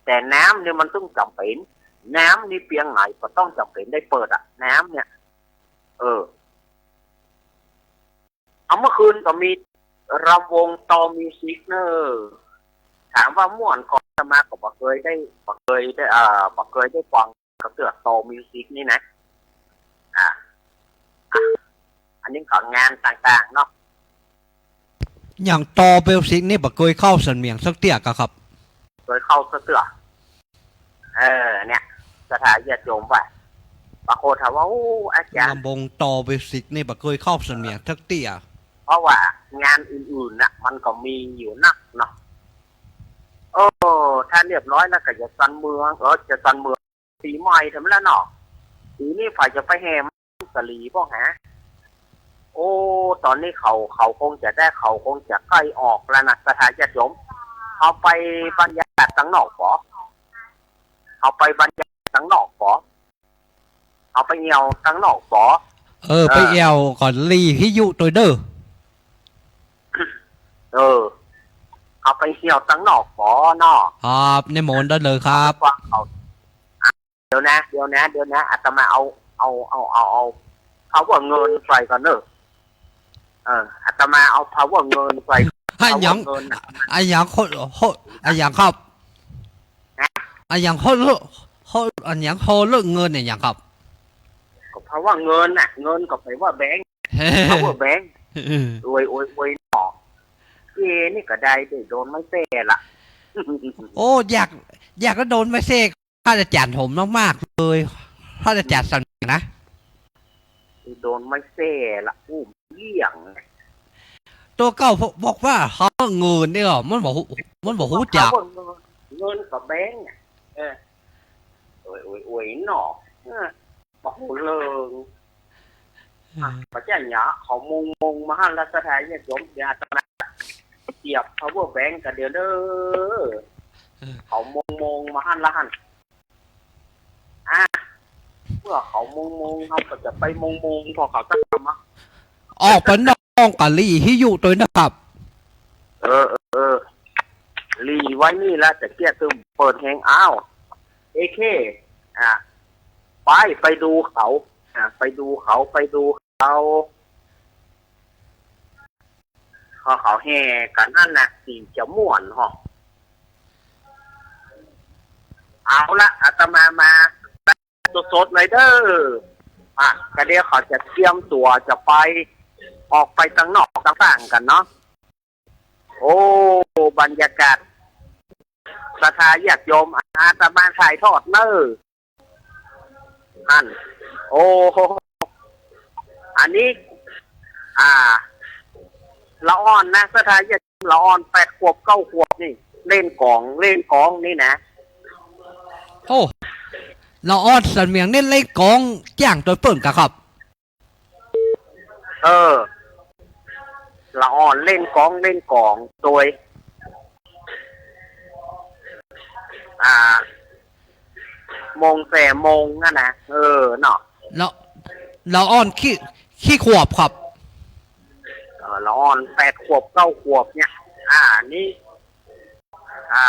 แต่น้ำนี่มันต้องจ๋ำเป๋น น้ำนี่เปียงไหนก็ต้องจ๋ำเป๋นได้เปิดอะ น้ำเนี่ย เออ เอา เมื่อคืนก็มีรำวงตอมิวสิกเน่อ ถามว่าม่วนก่อ อาตมาก็บ่เกยได้ บ่เกยได้ เอ่อ บ่เกยได้ฟัง ก็เตื้อตอมิวสิกนี่นะ อ่า อ่ะ อันนี้ก็งานต่างๆ เนาะ อย่างตอมิวสิกนี่บ่เกยเข้าสันเมียงสักเตื้อก่ะครับ เกยเข้าสักเตื้อ เออ เนี่ย ศรัทธาญาติโยมว่า บางคนถามว่า โอ้ อาจ๋ารย์ ลำวงตอมิวสิกนี่บ่เกยเข้าสันเมียงสักเตื้อ เพราะว่างานอื่นๆ น่ะ มันก็มีอยู่นักเนาะ เออ ถ้าเรียบร้อยแล้วก็จะสันเมือง เออ จะสันเมือง ปี๋ใหม่เถิงแล้วเนาะ ปี๋นี้ใผจะไปแห่มังสาลีบ่ฮะ โอ้ ต๋อนนี้เขา เขาคงจะได้ เขาคงจะใก้ออกแล้วนะ ศรัทธาญาติโยม เอาไปบรรยากาศตังนอกบ่ เอาไปบรรยากาศตังนอกบ่ เอาไปเอี่ยวตังนอกบ่ เออ เออ ไปเอี่ยวก่อน หลีวิทยุตวยเน่อ เออ เอาไปเอี่ยวตังนอกบ่เนาะ ครับ นิมนต์ได้เลยครับ ฟังเขา เดี๋ยวนะ เดี๋ยวนะ เดี๋ยวนะ อาตมาเอา เอา เอา เอา เอา พาวเวอร์เงินใส่ก่อนเน่อ เออ อาตมาเอาพาวเวอร์เงินใส่ อะหยัง พาวเวอร์เงินน่ะ อะหยัง โฮ โฮ อะหยังครับ ฮะ อะหยัง โฮ โฮ โฮ อะหยัง โฮเลิกเงินเนี่ยหยังครับ ก็พาวเวอร์เงินน่ะ เงินก็แป๋ว่าแบงก์ พาวเวอร์แบงก์ เออ อวย อวย อวยเนาะ เอ นี่ก็ได้ ได้โดนไม้เส้ละ โอ้ อยาก อยากจะโดนไม้เส้ พระอาจ๋ารย์ผมมากๆ เลย พระอาจ๋ารย์สันนะ โดนไม้เส้ละ อู้เยี่ยง ตั๋วเก่าบอกว่า พาวเวอร์เงินนี่เหรอ มันบ่ฮู้ มันบ่ฮู้จัก พาวเวอร์เงิน เงินก็แบงก์อะ เออ โอ้ย โอ้ย โอ้ย เนาะ เออ บ่ฮู้เรื่อง อ่ะ บ่าจะเนี่ย เขามงมงมาหั้นละ ศรัทธาญาติโยม เดี๋ยวอาตมาเสียบพาวเวอร์แบงก์ก่อนเดี๋ยวเน่อ เออ เขามงมงมาหั้นละหั้น อ่ะ เมื่อเขามงมง เฮาก็จะไปมงมง พอเขาจะกลับมา ออกไปนอกก่อน หลีวิทยุตวยนะครับ เออ เออ เออ หลีไว้นี่ละ จะเกี้ยตึมเปิดแฮง อ้าว เอเค อ่ะ ไป ไปดูเขา อ่ะ ไปดูเขา ไปดูเขา เขา เขาแห่กั๋นหั้นนะ สิจะม่วนฮอ เอาละ อาตมามาสดๆ เลยเน่อ อ่ะ ก็เดี๋ยวเขาจะเตรียมตั๋วจะไป ออกไปตังนอกตังต่างกั๋นเนาะ โอ้ บรรยากาศ ศรัทธาญาติโยม อาตมาถ่ายทอดเน่อ หั้น โอ้โห อันนี้ อ่า ละอ่อนนะ ศรัทธาญาติโยม ละอ่อนแปดขวบเก้าขวบนี่ เล่นก๋อง เล่นก๋องนี่นะ โอ้ ละอ่อนสันเมียงนี่เล่นก๋องจ้างตวยเปิ้นก่ะครับ เออ ละอ่อนเล่นก๋องเล่นก๋องตวย อ่า มงแสมงอะนะ เออ เนาะ ละ ละอ่อนกี่ กี่ขวบครับ เออ ละอ่อนแปดขวบเก้าขวบเนี่ย อ่า นี่ อ่า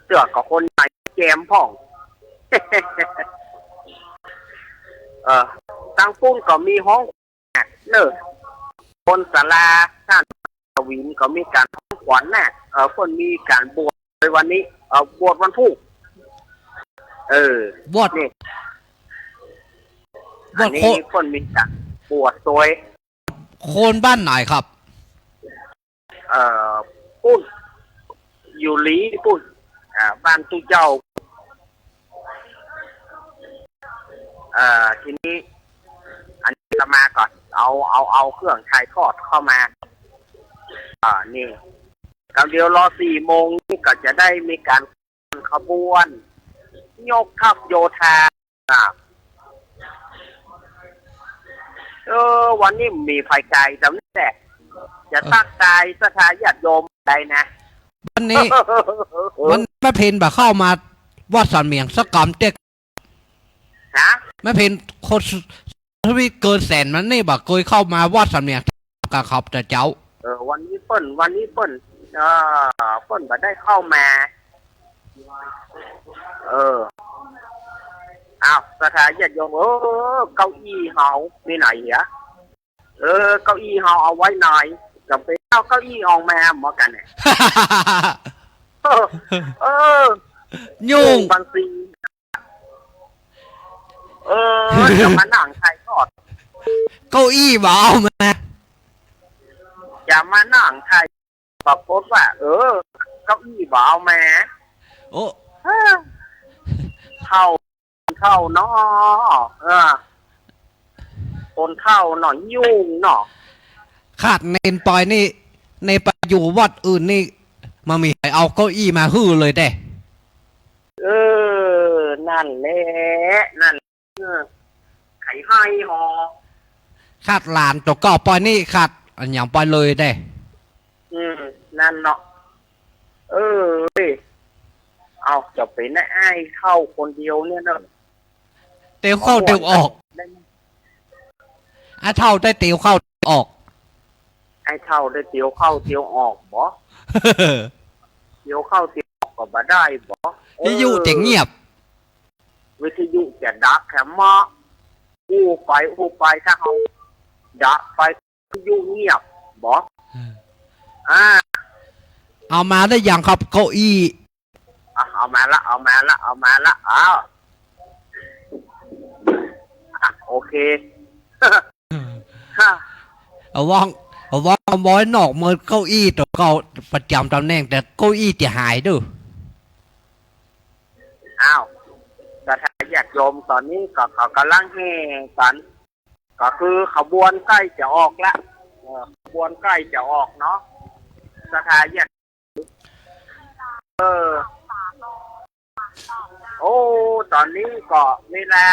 เตื้อก็คนใหญ่แจมพ่อง เออ ตังปุ้นก็มีฮ้องเน่อ บนศาลาต้านสวินก็มีก๋านฮ้องขวัญน่ะ เออ เปิ้นมีก๋านบวชในวันนี้ เออ บวชวันพูก เออ บวช นี่ บวช อันนี้ โค เปิ้นมีก๋านบวชตวย คนบ้านไหนครับ เอ่อ ปุ้น อยู่หลีปุ้น อ่า บ้านตุ๊เจ้า เอ่อ ทีนี้ อันนี้อาตมาก่อน เอา เอา เอาเครื่องถ่ายทอดเข้ามา อ่า นี่ กำเดียวรอสี่โมงนี่ก็จะได้มีก๋าน ขบวน ยกทัพโยธา อ่ะ เออ วันนี้มีไผไกลจำแนก จะ เออ ตั๊กตายศรัทธาญาติโยมได้นะ วันนี้ วันนี้แม่เพ็ญบ่เข้ามา วัดสันเหมียงสักกำเต๊อะ ฮะ แม่เพ็ญคน ทวีตเกินแสนมันนี่บ่เกยเข้ามาวัดสันเหมียงกะครับ แต่เจ้า เออ วันนี้เปิ้น วันนี้เปิ้น เออ เปิ้นบ่ได้เข้ามา เออ อ้าว ศรัทธาญาติโยม เออ เก้าอี้เฮามีไหนเหรอ เออ เก้าอี้เฮาเอาไว้ไหน จะไปเอาเก้าอี้ออกมาเหมือนกันเนี่ย เออ เออ ยุ่ง บางที เออ จะมานั่งถ่ายทอด เก้าอี้บ่เอามา จะมานั่งถ่าย ปรากฏว่า เออ เก้าอี้บ่เอามา โอ้ เออ เฒ่า เฒ่าเนาะ เออ คนเฒ่าเนาะ ยุ่งเนาะ ขาดเณรไปนี่ เณรไปอยู่วัดอื่นนี่ บ่มีใผเอาเก้าอี้มาหื้อเลยเด้ เออ นั่นแหละ นั่น เออ ใผหื้อหอ ขาดหลานตั๋วเก่าไปนี่ ขาดอะหยังไปเลยเด้ อืม นั่นเนาะ เออ เอา จะเป๋นอ้ายเฒ่าคนเดียวเนี่ยเนาะ เตียวเข้าเตียวออก อ้ายเฒ่าได้เตียวเข้าเตียวออก อ้ายเฒ่าได้เตียวเข้าเตียวออกบ่ เตียวเข้าเตียวออกก็บ่ได้บ่ วิทยุจะเงียบ วิทยุจะดับแถมเมาะ อู้ไปอู้ไป ถ้าเฮาดับไป วิทยุเงียบบ่ เออ อ่า เอามาได้ยังครับ เก้าอี้ อ่ะ เอามาละ เอามาละ เอามาละ อ้าว อ่ะ โอเค ฮะ เอาวาง เอาวางเอาไว้นอก เหมือนเก้าอี้ตั๋วเก่าประจำต๋ำแหน่ง แต่เก้าอี้จะหายเด้อ อ้าว ศรัทธาญาติโยม ต๋อนนี้ก็ เขาก่ำลังแห่กั๋น ก็คือขบวนใก้จะออกละ เออ ขบวนใก้จะออกเนาะ ศรัทธาญาติ เออ โอ้ ต๋อนนี้ก็เวลา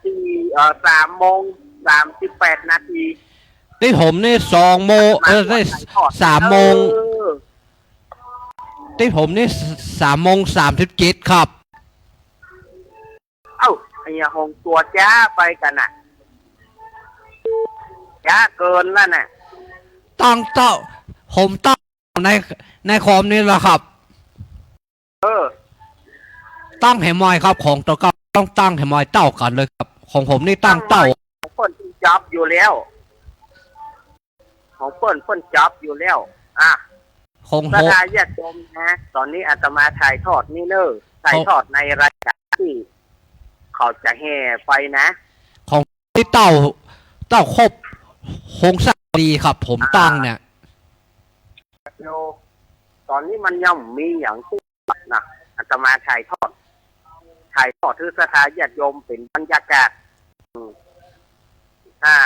สี่ เอ่อ สามโมงสามสิบแปดนาที ตี้ผมนี่สองโมง เออ ตี้สามโมง เออ ตี้ผมนี่สามโมงสามสิบเจ็ดครับ เอ้า ไอ้เหีย หงตั๋วจ๊าไปกั๋นน่ะ จ๊าเกินแล้วน่ะ ตั้งเต้า ผมตั้งใน ในคอมนี่แหละครับ เออ ตั้งหื้อใหม่ครับ ของตั๋วเก่าต้องตั้งหื้อใหม่เต้ากั๋นเลยครับ ของผมนี่ตั้งเต้า ของเปิ้นจับอยู่แล้ว ของเปิ้น เปิ้นจับอยู่แล้ว อ่ะ ของผม ศรัทธาญาติโยมนะ ต๋อนนี้อาตมาถ่ายทอดนี่เน่อ ถ่ายทอดในรายก๋านตี้เขาจะแห่ไปนะ ของตี้เต้า เต้าครบ หงสาวดีครับ ผมตั้งเนี่ย โย ต๋อนนี้มันยังมีหยังตี้นะ อาตมาถ่ายทอด ถ่ายทอดหื้อศรัทธาญาติโยมเป๋นบรรยากาศ อืม อ่า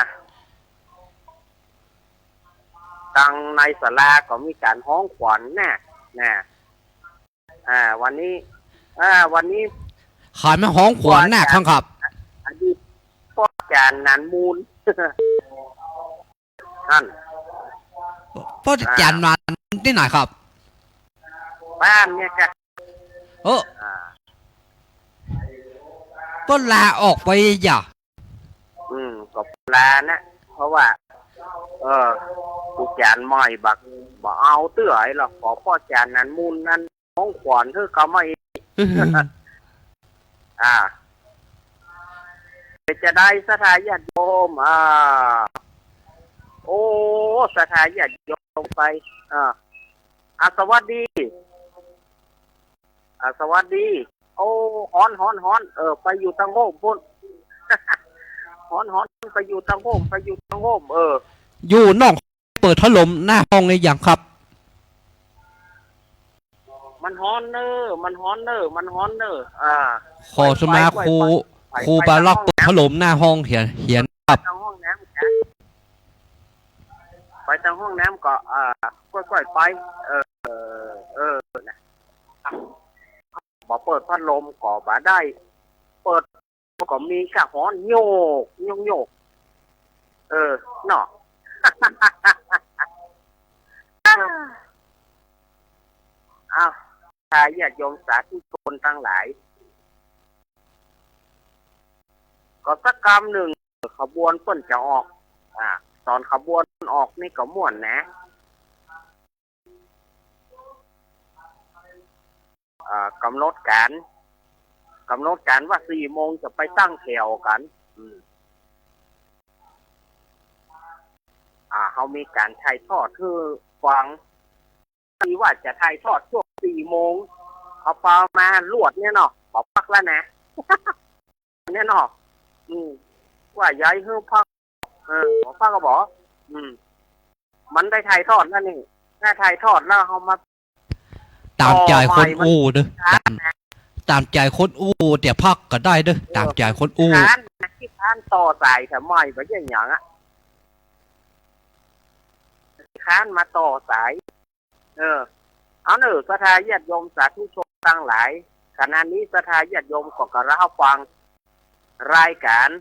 ตังในศาลาก็มีก๋านฮ้องขวัญนาค นะ อ่า วันนี้ อ่า วันนี้ ใผมาฮ้องขวัญนาคครับ อดีตป้อจ๋ารย์หนานมูล นั่น ป้อจ๋ารย์หนานตี้ไหนครับ บ้านเนี่ยจ้ะ โอ้ อ่า ป้อลาออกไปจ้ะ อืม ก็ลานะ เพราะว่า เออ ครูจ๋ารย์ใหม่บ่ บ่เอาเตื้อไอ้หรอก ขอป้อจ๋ารย์หนานมูลนั้นฮ้องขวัญหื้อเขามาอีก อ่า เป๋นจาใดศรัทธาญาติโยม อ่า โอ้ ศรัทธาญาติโยมไป อ่า อ่า สวัสดี อ่า สวัสดี โอ้ ฮ้อน ฮ้อน ฮ้อน เออ ไปอยู่ตังโฮมปู๊น ฮ้อน ฮ้อน ไปอยู่ตังโฮม ไปอยู่ตังโฮม เออ อยู่นอก เปิดพัดลมหน้าห้องหรือยังครับ มันฮ้อนเน่อ มันฮ้อนเน่อ มันฮ้อนเน่อ อ่า ขอสมา ไป ไป ครู ไป ครูบาลักษ์ ไป เปิดพัดลมหน้าห้องเหียน เหียนครับ ไปตังห้องน้ำ ไปตังห้องน้ำก็ อ่า ก้อยๆ ไป เออ เออ เออ นะ บ่เปิดพัดลมก็บ่ได้ เปิดก็มีก้าฮ้อนโยก โยก โยก เออ เนาะ อ้าว ศรัทธาญาติโยมสาธุชนตังหลาย สักกำนึ่ง ขบวนเปิ้นจะออก อ่า ต๋อนขบวนออกนี่ก็ม่วนนะ อ่า ก๋ำหนดก๋าน ก๋ำหนดก๋านว่าสี่โมงจะไปตั้งแถวกั๋น อืม อ่า เฮามีก๋านถ่ายทอดหื้อฟัง ตี้ว่าจะถ่ายทอดช่วงสี่โมง เอาปามาลวดเนี่ยเนาะ บ่ปักแล้วนะ เนี่ยเนาะ อืม ว่าย้ายหื้อพัก เออ บ่ปักก็บ่ อืม มันได้ถ่ายทอดแล้วนี่ ถ้าถ่ายทอดแล้วเฮามา ต๋ามใจ๋คนอู้เน่อ ต๋าม ต๋ามใจ๋คนอู้ เดี๋ยวพักก็ได้เน่อ เออ ต๋ามใจ๋คนอู้ ขี้คร้าน ขี้คร้านต่อสายทำไม บ่เยียะหยังอะ ขี้คร้านมาต่อสาย เออ เอาเน่อ ศรัทธาญาติโยมสาธุชนตังหลาย ขณะนี้ศรัทธาญาติโยมก็กำลังฟังรายก๋าน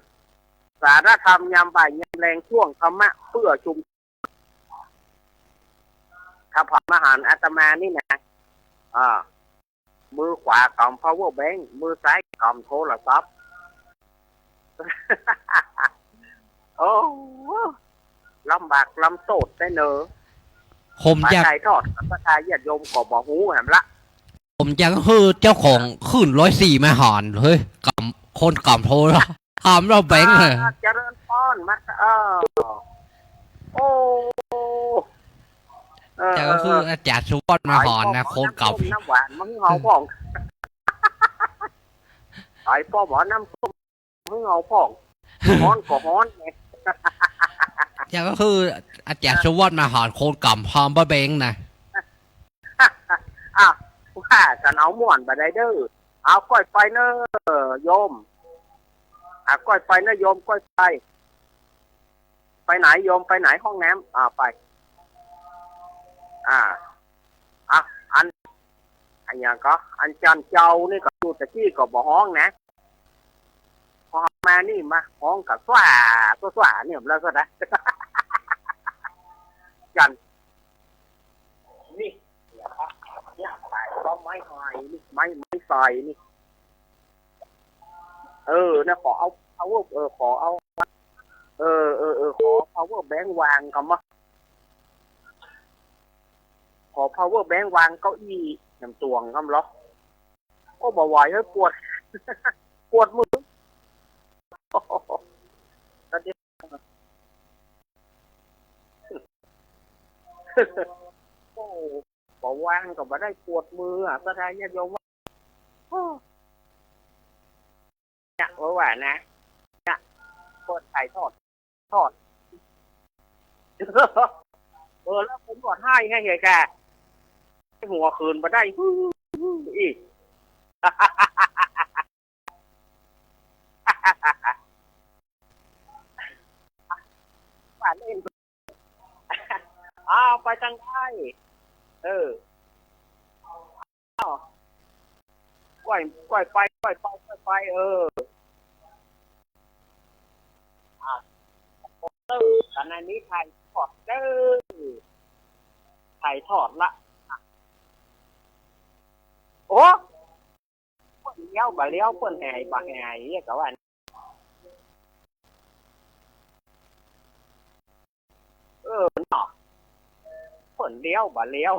สารธรรมยามบ่ายยามแลง ช่วงธรรมะเพื่อชุม ถ้าผ่านมาหาอาตมานี่นะ อ่า มือขวากำ power bank มือซ้ายกำโทรศัพท์ โอ้ ลำบากลำโต้นแต๊เน่อ ผมอยาก มาถ่ายทอดศรัทธาญาติโยมก็บ่ฮู้แหมละ ผมอยากหื้อเจ้าของคลื่นร้อยสี่มาหอน เฮ้ย กำ คนกำโทรศัพท์ ถามเราแบงค์เลย อ่า เจริญพร มา เออ โอ้ เออ อยากหื้อ เออ อาจ๋ารย์สุวัฒน์มาหอนนะ คนกำ น้ำส้มน้ำหวานมาหื้อเฮาพ่อง ไอ้ป้อมเอาน้ำส้มหื้อเฮาพ่อง ฮ้อนก็ฮ้อนไง อยากหื้ออาจ๋ารย์สุวัฒน์มาหอน คนกำ power bank นะ อ่ะ ว่ากั๋นเอาม่วนบ่ได้เน่อ เอาก้อยไปเน่อโยม อ่ะ ก้อยไปเน่อโยม ก้อยไป ไปไหนโยม ไปไหน ห้องน้ำ อ่า ไป อ่า อ่ะ อัน อันหยังก็ อันจันเจ้านี่ก็ อยู่ตะกี้ก็บ่ฮ้องนะ พอมานี่มาฮ้องก็สว้า สว้า สว้า เนี่ย แล้วก็นะ จัน นี่ เนี่ย เนี่ย สาย ก็ไม้ไผ่นี่ ไม้ ไม้ไผ่นี่ เออ นะ ขอเอา power เออ ขอเอา เออ เออ เออ ขอ power bank วางกำมะ ขอ power bank วางเก้าอี้แหมตวงกำเหรอ โอ้ บ่ไหวเฮ้ย ปวด ปวดมือ โอ้ บ่วางก็บ่ได้ ปวดมืออ่ะ ศรัทธาญาติโยมว่า โอ้ เนี่ย ว่าว่านะ เนี่ย เปิ้นถ่ายทอด ทอด เออ แล้วผมก็ให้ ให้เหียแก หัวคืนบ่ได้ อีก ว่าเล่น อ้าว ไปตังใด เออ อ้าว ก้อย ก้อยไป ก้อยไป ก้อยไป เออ อ่ะ เออ ขณะนี้ถ่ายทอดเด้อ ถ่ายทอดละ อ่ะ โอ้ เปิ้นเลี้ยวบ่เลี้ยว เปิ้นแห่บ่แห่ เรียกว่า เออ เนาะ เปิ้นเลี้ยวบ่เลี้ยว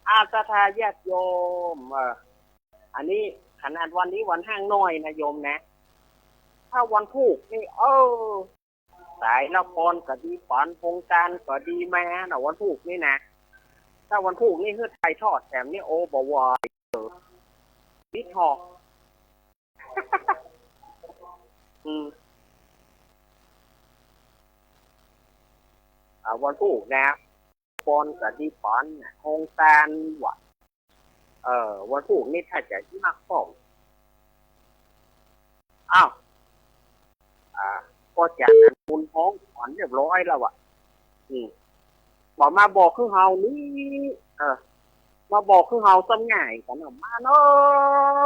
อา ศรัทธาญาติโยม เออ อันนี้ขนาดวันนี้วันฮ้างน้อยนะโยมนะ ถ้าวันพูกนี่ เออ สายละครก็ดี ป๋อนโฮงตานก็ดีมานะ วันพูกนี่นะ ถ้าวันพูกนี่หื้อถ่ายทอดแถมนี่ โอ้ บ่ไหว เออ ปิดหอก อืม อ่า วันพูกนะ ละครก็ดี ป๋อนโฮงตานว่ะ เออ วันพูกนี่ถ้าจะมากป้อง อ้าว อ่า ก็จากนั้นบุญฮ้องขวัญเรียบร้อยแล้วอ่ะ อืม บอกมาบอกคือเฮานี่ เออ มาบอกคือเฮาซ้ำง่ายกั๋นเนาะ มาเนา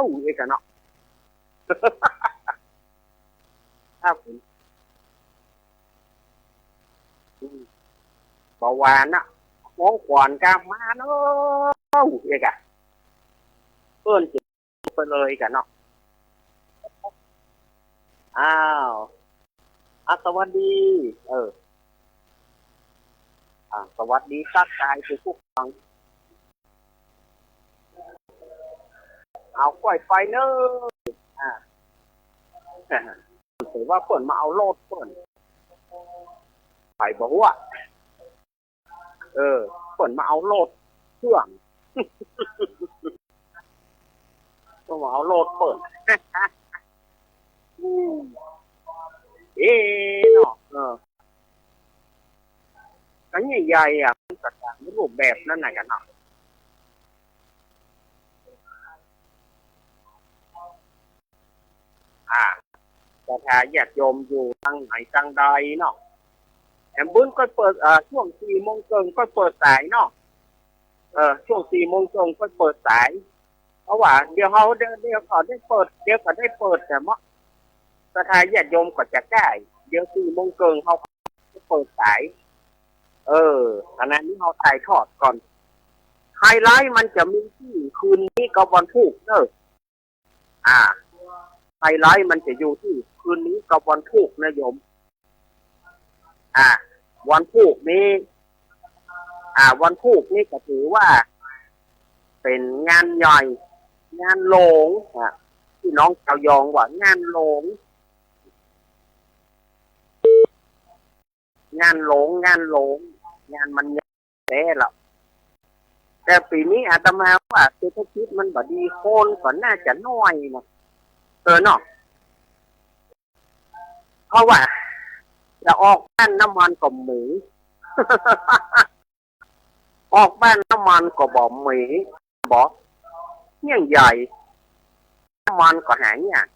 ะ เอ้ยกั๋นเนาะ ครับผม อืม บ่หวานน่ะ ฮ้องขวัญกะมาเนาะ เอ้ยกะ เปิ้นจะไปเลยกั๋นเนาะ อ้าว อ่ะ สวัสดี เออ อ่ะ สวัสดี ตั๊กตายสู่ผู้ฟัง เอาก้อยไปเน้อ อ่ะ แต่ว่าเปิ้นมาเอารถเปิ้น ไปบ่ฮู้อะ เออ เปิ้นมาเอารถเครื่อง เปิ้นมาเอารถเปิ้น เอ๊ะเนาะ เออ ก็ใหญ่ๆ อ่ะ มันก็ต๋างรูปแบบนั้นน่ะกั๋นเนาะ อ่า ศรัทธาญาติโยมอยู่ตางไหนตางใดเนาะ แอมบึ้นก้อยเปิด เอ่อ ช่วงสี่โมงเกิ่งก้อยเปิดสายเนาะ เออ ช่วงสี่โมงเกิ่งก้อยเปิดสาย เพราะว่าเดี๋ยวเฮา เดี๋ยว เดี๋ยวก็ได้เปิด เดี๋ยวก็ได้เปิดแต่เนาะ ศรัทธาญาติโยมก็จะได้ เดี๋ยวสี่โมงเกิ่งเฮาก็เปิดสาย เออ ขณะนี้เฮาถ่ายทอดก่อน ไฮไลท์มันจะมีตี้คืนนี้กับวันพูกเน้อ อ่า ไฮไลท์มันจะอยู่ตี้คืนนี้กับวันพูกนะโยม อ่า วันพูกนี้ อ่า วันพูกนี้ก็ถือว่าเป๋นงานใหญ่ งานหลวง อ่ะ ตี้น้องจาวยองว่างานหลวง งานหลวง งานหลวง งานมันใหญ่แต๊ละ แต่ปี๋นี้อาตมาว่าเศรษฐกิจมันบ่ดี คนก็น่าจะน้อยนะ เออเนาะ เพราะว่าจะออกบ้านน้ำมันก็มี ออกบ้านน้ำมันก็บ่มี บ่ เยียะใหญ่ น้ำมันก็หายาก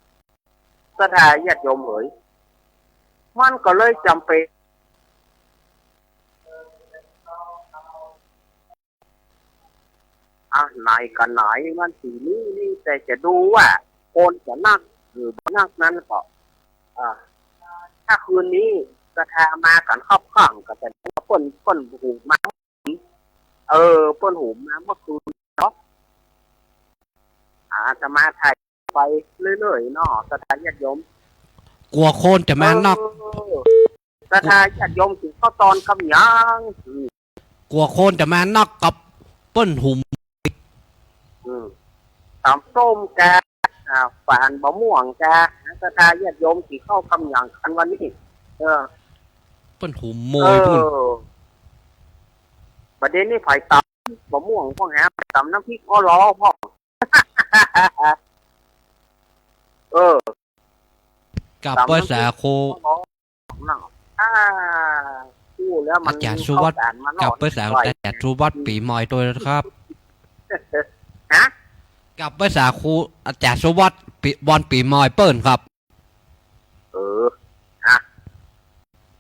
ศรัทธาญาติโยมเอ๋ย มันก็เลยจ๋ำเป๋น อ่ะ ไหนก็ไหน วันตี้นี้นี่ แต่จะดูว่าคนจะนักหรือบ่นักนั้นก็ อ่า ถ้าคืนนี้ศรัทธามากั๋นคับข้างก็จะเปิ้น เปิ้นหุมมา เออ เปิ้นหุมมาเมื่อคืนเนาะ อาตมาถ่ายไปเรื่อยๆ เนาะ ศรัทธาญาติโยม กั๋วคนจะมานัก เออ ศรัทธาญาติโยมกิ๋นข้าวตอนกำยัง อืม กั๋วคนจะมานักกับเปิ้นหุม อืม ต๋ำส้มกา อ่า ฝานบ่าม่วงกา ศรัทธาญาติโยมกิ๋นข้าวกำยังกั๋นวันนี้ เออ เปิ้นหุมโมยปู้น เออ ประเด็นนี้ไผต๋ำบ่าม่วงพ่อง หาต๋ำน้ำพริกอ้อล้อพ่อง เออ กราบไหว้สาธุ ต๋ำน้ำพริกอ้อล้อ นั่ง อ่า พูดแล้วมัน อาจ๋ารย์สุวัฒน์ เข้าสารมาเนาะ กราบไหว้สาธุ อาจ๋ารย์สุวัฒน์ ปี๋ใหม่ตวยนะครับ ฮะ กราบไหว้สาธุ อาจ๋ารย์สุวัฒน์ ปี๋ วันปี๋ใหม่เปิ้นครับ เออ อ่ะ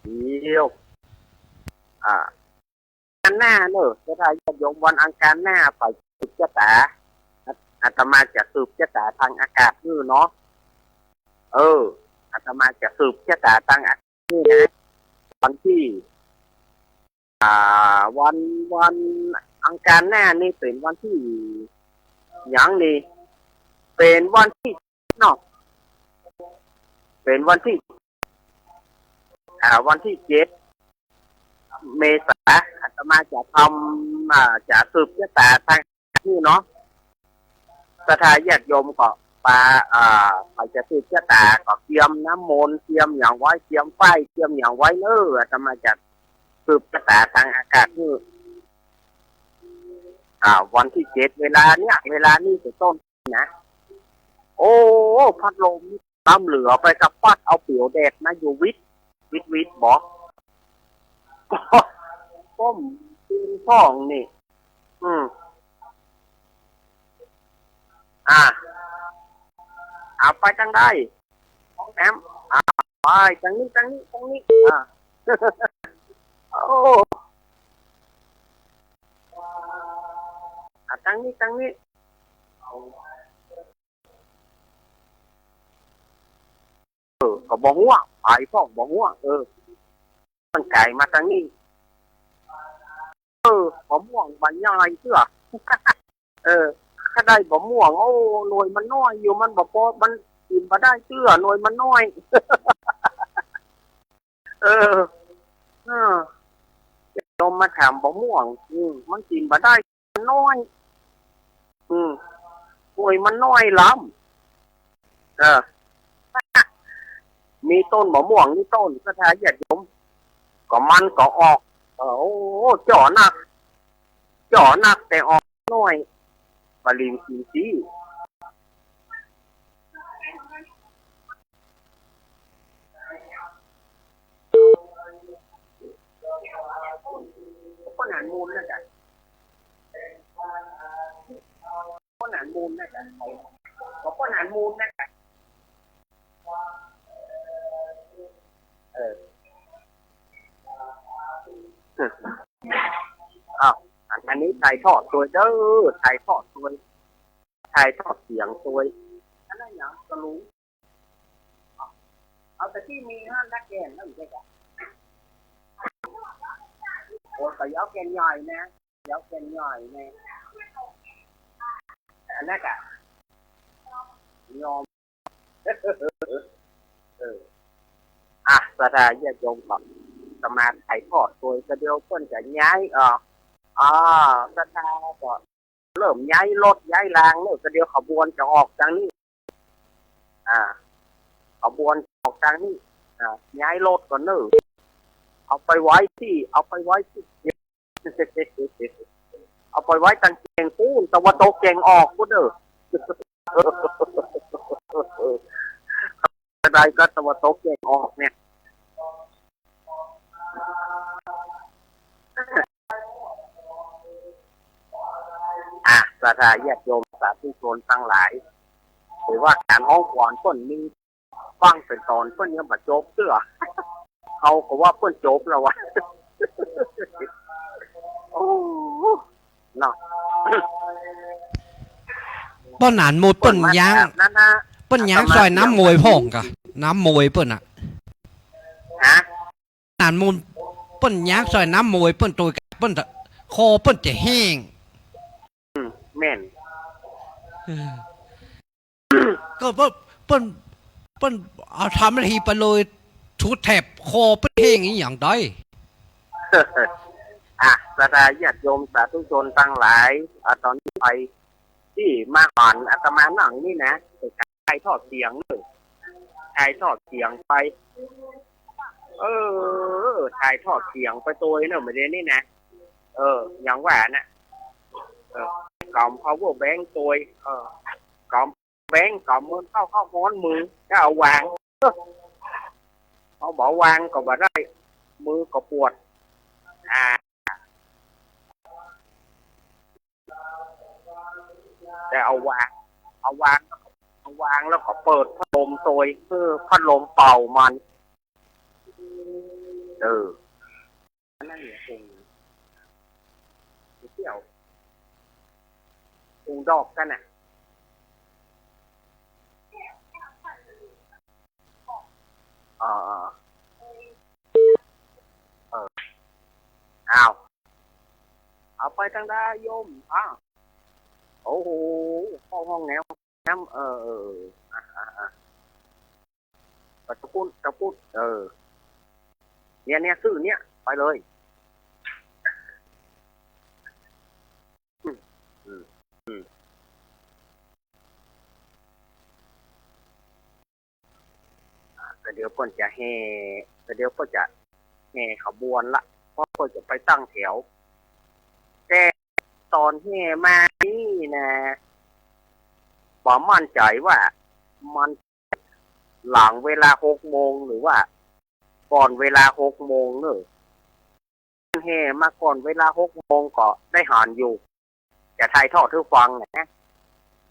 เดี๋ยว อ่า อังคารหน้าเนอะ ศรัทธาญาติโยม วันอังคารหน้า ไผสืบจะต๋า อาตมาจะสืบจะต๋าตางอากาศหื้อเนาะ เออ อาตมาจะสืบจะต๋าตางอากาศหื้อนะ วันตี้ อ่า วัน วันอังคารหน้านี่เป๋นวันตี้หยังนี่ เป๋นวันตี้ เนาะ เป๋นวันตี้ อ่า วันตี้เจ็ดเมษา อาตมาจะทำ อ่า จะสืบจะต๋าตางหื้อเนาะ ศรัทธาญาติโยมก็ปา อ่า ใผจะสืบจะต๋าก็เกียมน้ำมนต์ เกียมหยังไว้ เกียมป้าย เกียมหยังไว้เนอะ อาตมาจะสืบจะต๋าตางอากาศหื้อ อ่า วันตี้เจ็ด เวลาเนี้ย เวลานี้เป๋นต้นนะ โอ้ พัดลมล้ำเหลือไป สะปัดเอาเปียวแดดนะ อยู่วิด วิด วิด บ่ ป้อมตีนพ่องนี่ อืม อ่า เอาไปตางใด แอม อ่า ไปตางนี้ ตางนี้ ตางนี้ อ่า โอ้ อ่า ตางนี้ ตางนี้ เออ ก็บ่ฮู้ ไปพ่องบ่ฮู้ เออ มันก๋ายมาตางนี้ เออ บ่ม่วงบ่ใหญ่เตื้อ เออ ถ้าได้บ่ม่วง โอ้ หน่วยมันน้อยอยู่ มันบ่ปอ มัน กิ๋นบ่ได้เตื้อ หน่วยมันน้อย เออ เออ โยมมาถามบ่าม่วง อืม มันกิ๋นบ่ได้ มันน้อย อืม หน่วยมันน้อยล้ำ เออ มีต้นบ่าม่วงนี่ต้น ศรัทธาญาติโยม ก็มันก็ออก เออ โอ้ จ่อนัก จ่อนัก แต่ออกน้อย ปะหลิงกิ๋นซี้ ป้อนอาหารมูลนะจ๊ะ ป้อนอาหารมูลนะจ๊ะ ขอป้อนอาหารมูลนะจ๊ะ เออ อ้าว อัน อันนี้ถ่ายทอดตวยเด้อ ถ่ายทอดตวย ถ่ายทอดเสียงตวย อันนั้นหยังกะลุง เอาแต่ตี้มีห้านักแก่นนั่นใจ้ก่ะ โอ้ แต่อย่าเอาแก่นใหญ่นะ อย่าเอาแก่นใหญ่นะ อันนั้นกะ ยอม เออ อ่ะ ศรัทธาญาติโยมก็สามารถถ่ายทอดตวย ก็เดี๋ยวเปิ้นจะย้าย เอ่อ อ่า ศรัทธาก็เริ่มย้ายรถย้ายรางแล้ว ก็เดี๋ยวขบวนจะออกตางนี้ อ่า ขบวนออกตางนี้ อ่า ย้ายรถก่อนเนอะ เอาไปไว้ตี้ เอาไปไว้ตี้ เอาไปไว้ตางแก่งปู๊น ตะวันตกแก่งออกปู๊นเด้อ จะได้ก็ตะวันตกแก่งออกเนี่ย อ่ะ ศรัทธาญาติโยมสาธุชนตังหลาย ถือว่าก๋านฮ้องขวัญเปิ้นมี ฟังเป๋นต๋อนเปิ้นยังบ่จบเตื้อ เฮาก็ว่าเปิ้นจบแล้ววะ โอ้ เนาะ ป้อนอาหารมูลเปิ้นย้าง เปิ้นมาถามนั่นนะ เปิ้นย้างซ่อยน้ำมวยพ่องก่ะ น้ำมวยเปิ้นน่ะ ฮะ อาหารมูล เปิ้นย้างซ่อยน้ำมวยเปิ้นตวย เปิ้น คอเปิ้นจะแห้ง อืม แม่น เออ ก็เปิ้น เปิ้น เปิ้นเอาทำนาทีไปเลย ถูแถบคอเปิ้นแห้งอีหยังได้ อ่ะ ศรัทธาญาติโยมสาธุชนตังหลาย อ่ะ ต๋อนนี้ไปตี้มาหันอาตมานั่งนี่นะ ถ่ายทอดเสียงเนอะ ถ่ายทอดเสียงไป เออ ถ่ายทอดเสียงไปตวยเนอะ บ่าเดี่ยวนี้นะ เออ อย่างว่าน่ะ เออ ก๋ำ power bank ตวย เออ ก๋ำ แบงก์ ก๋ำ เมินเข้า เข้าฮ้อนมือ จะเอาวาง เออ เอาบ่วางก็บ่ได้ มือก็ปวด อ่า แต่เอาวาง เอาวาง เอาวางแล้วก็เปิดพัดลมตวย เออ พัดลมเป่ามัน เออ อันนั้นเนี่ย ปลูก เตี้ยว ปลูกดอกกั๋นน่ะ เออ เออ เออ อ้าว เอาไปตังใดโยม อ้าว โอ้โห เข้าห้องน้ำ น้ำ เออ เออ เออ อ่ะ อ่ะ อ่ะ ไปตะปุ้น ตะปุ้น เออ เนี่ย เนี่ย ซื่อเนี่ย ไปเลย อืม อืม อืม อ่ะ แต่เดี๋ยวเปิ้นจะแห่ แต่เดี๋ยวเปิ้นจะแห่ขบวนละ เพราะเปิ้นจะไปตั้งแถว แต่ต๋อนแห่มานี่นะ บ่มั่นใจ๋ว่ามันหลังเวลาหกโมงหรือว่าก่อนเวลาหกโมงเนอะ แห่มาก่อนเวลาหกโมงก็ได้หันอยู่ จะถ่ายทอดหื้อฟังนะ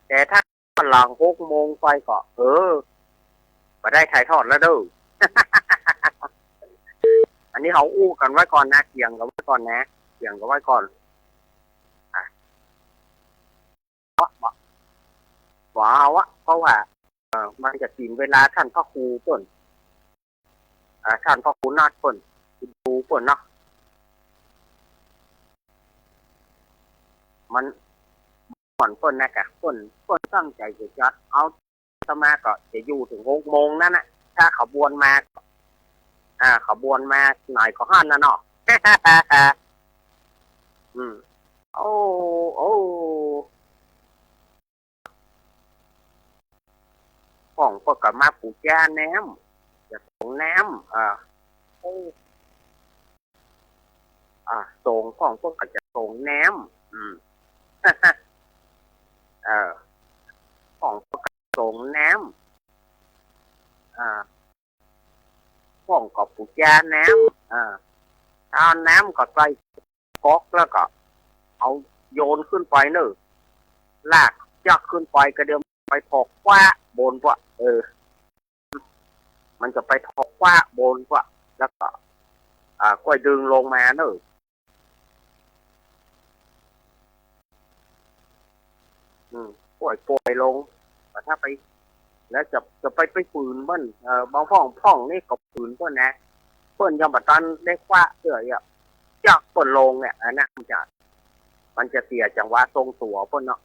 แต่ถ้าหลังหกโมงไปก็ เออ บ่ได้ถ่ายทอดแล้วเด้อ อันนี้เฮาอู้กั๋นไว้ก่อนนะ เถียงกั๋นไว้ก่อนนะ เถียงกั๋นไว้ก่อน อ่ะ บ่ บ่ บ่เอาอะ เพราะว่า เอ่อ มันจะกิ๋นเวลาต้านพระครูเปิ้น อ่า ต้านพระครูนัดเปิ้น กิ๋นดูเปิ้นเนาะ มัน ก่อนเปิ้นนะกะ เปิ้น เปิ้นตั้งใจ๋จะจัดเอา ตมาก็จะอยู่เถิงหกโมงนั้นน่ะ ถ้าขบวนมาก็ อ่า ขบวนมาหน่อยก็หั้นน่ะเนาะ อืม โอ้ โอ้ พ่องเปิ้นก็มาปู๋จาน้ำ จะสรงน้ำ อ่า โอ้ อ่า สรง พ่องเปิ้นก็จะสรงน้ำ อืม เออ พ่องเปิ้นก็สรงน้ำ อ่า พ่องก็ปู๋จาน้ำ อ่า เอาน้ำก็ใส่ก๊อกแล้วก็เอาโยนขึ้นไปเน่อ ลากจักขึ้นไปกระเดียวไปถอกคว้าบนปะ เออ มันจะไปถอกคว้าบนปะ แล้วก็ อ่า ก้อยดึงลงมาเน่อ อืม ก้อยป่อยลง แต่ถ้าไป แล้วจะ จะไป ไปฝืนเปิ้น เอ่อ บางพ่อง พ่องนี่ก็ฝืนเปิ้นนะ เปิ้นยังบ่ตันได้คว้าเตื้อ จักเปิ้นลงเนี่ย อันนั้นมันจะ มันจะเสียจังหวะทรงตั๋วเปิ้นเนาะ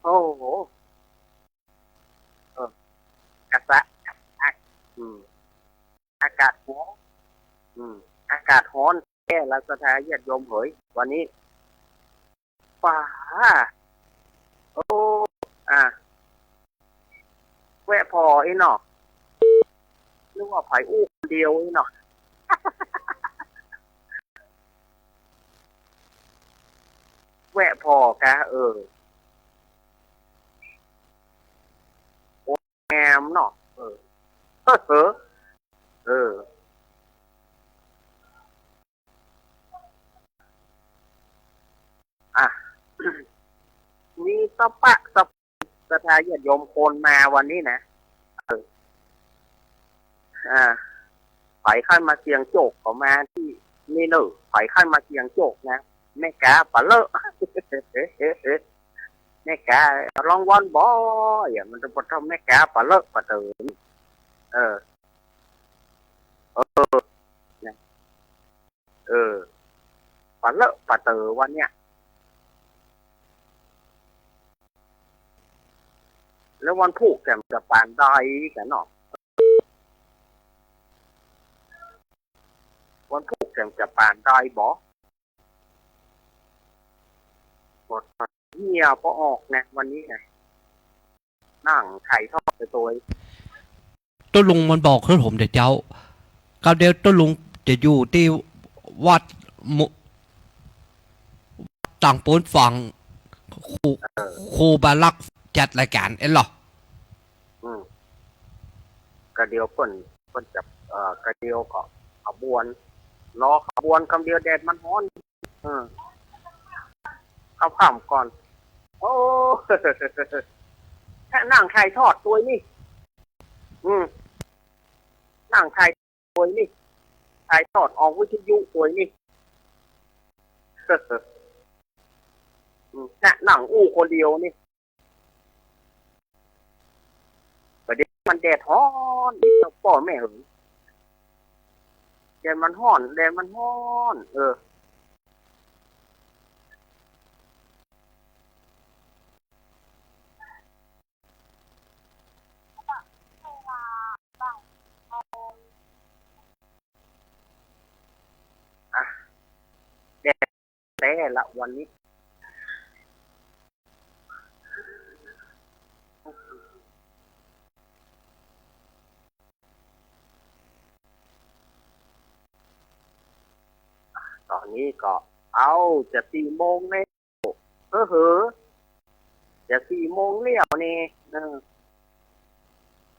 โอ้โห เออ กะสะ อ่ะ อืม อากาศฮ้อน อืม อากาศฮ้อนแท้ละศรัทธาญาติโยมเหย วันนี้ ป่า โอ้ อ่ะ แวะผ่ออี้เนาะ นึกว่าใผอู้คนเดียวอี้เนาะ แวะผ่อกะ เออ โอ้ งามเนาะ เออ เออ เออ อ่ะ มีสะปะสะ ศรัทธาญาติโยมคนมาวันนี้นะ เออ อ่า ใผใค่มาเสี่ยงโชคก็มาตี้นี่เน่อ ใผใค่มาเสี่ยงโชคนะ แม่กาปะเลอะ แม่กา ลองวอนบ่อยอะ มันจะปวดท้อง แม่กาปะเลอะปะเต๋อ เออ เออ นะ เออ ปะเลอะปะเต๋อวันเนี้ย แล้ววันพูกแกมจะปานใดกั๋นเนาะ วันพูกแกมจะปานใดบ่ หมดเหี่ยวปอออกนะ วันนี้นะ นั่งถ่ายทอดไปโตย ตุ๊ลุงมันบอกคือผมเดี๋ยวเจ้า กำเดียวตุ๊ลุงจะอยู่ตี้วัดมุ ต่างปูนฝั่ง ครู ครูบาลักษณ์จัดรายก๋านเอ็นเหรอ อืม กำเดียวเปิ้น เปิ้นจะ เอ่อ กำเดียวก็ขบวน รอขบวนกำเดียวแดดมันฮ้อน เออ เข้าค่ำก่อน โอ้ ถ้านั่งถ่ายทอดตวยนี่ อืม นั่งถ่ายตวยนี่ ถ่ายทอดออกวิทยุตวยนี่ อืม น่ะ นั่งอู้คนเดียวนี่ บ่าเดี่ยวมันแดดฮ้อน เจ้าป้อแม่เอ๋ย แดดมันฮ้อน แดดมันฮ้อน เออ อ่ะ แดดแต๊ละวันนี้ ต๋อนนี้ก็ เอ้า จะสี่โมงแล้ว เฮ้อ จะสี่โมงแล้วนี่ เออ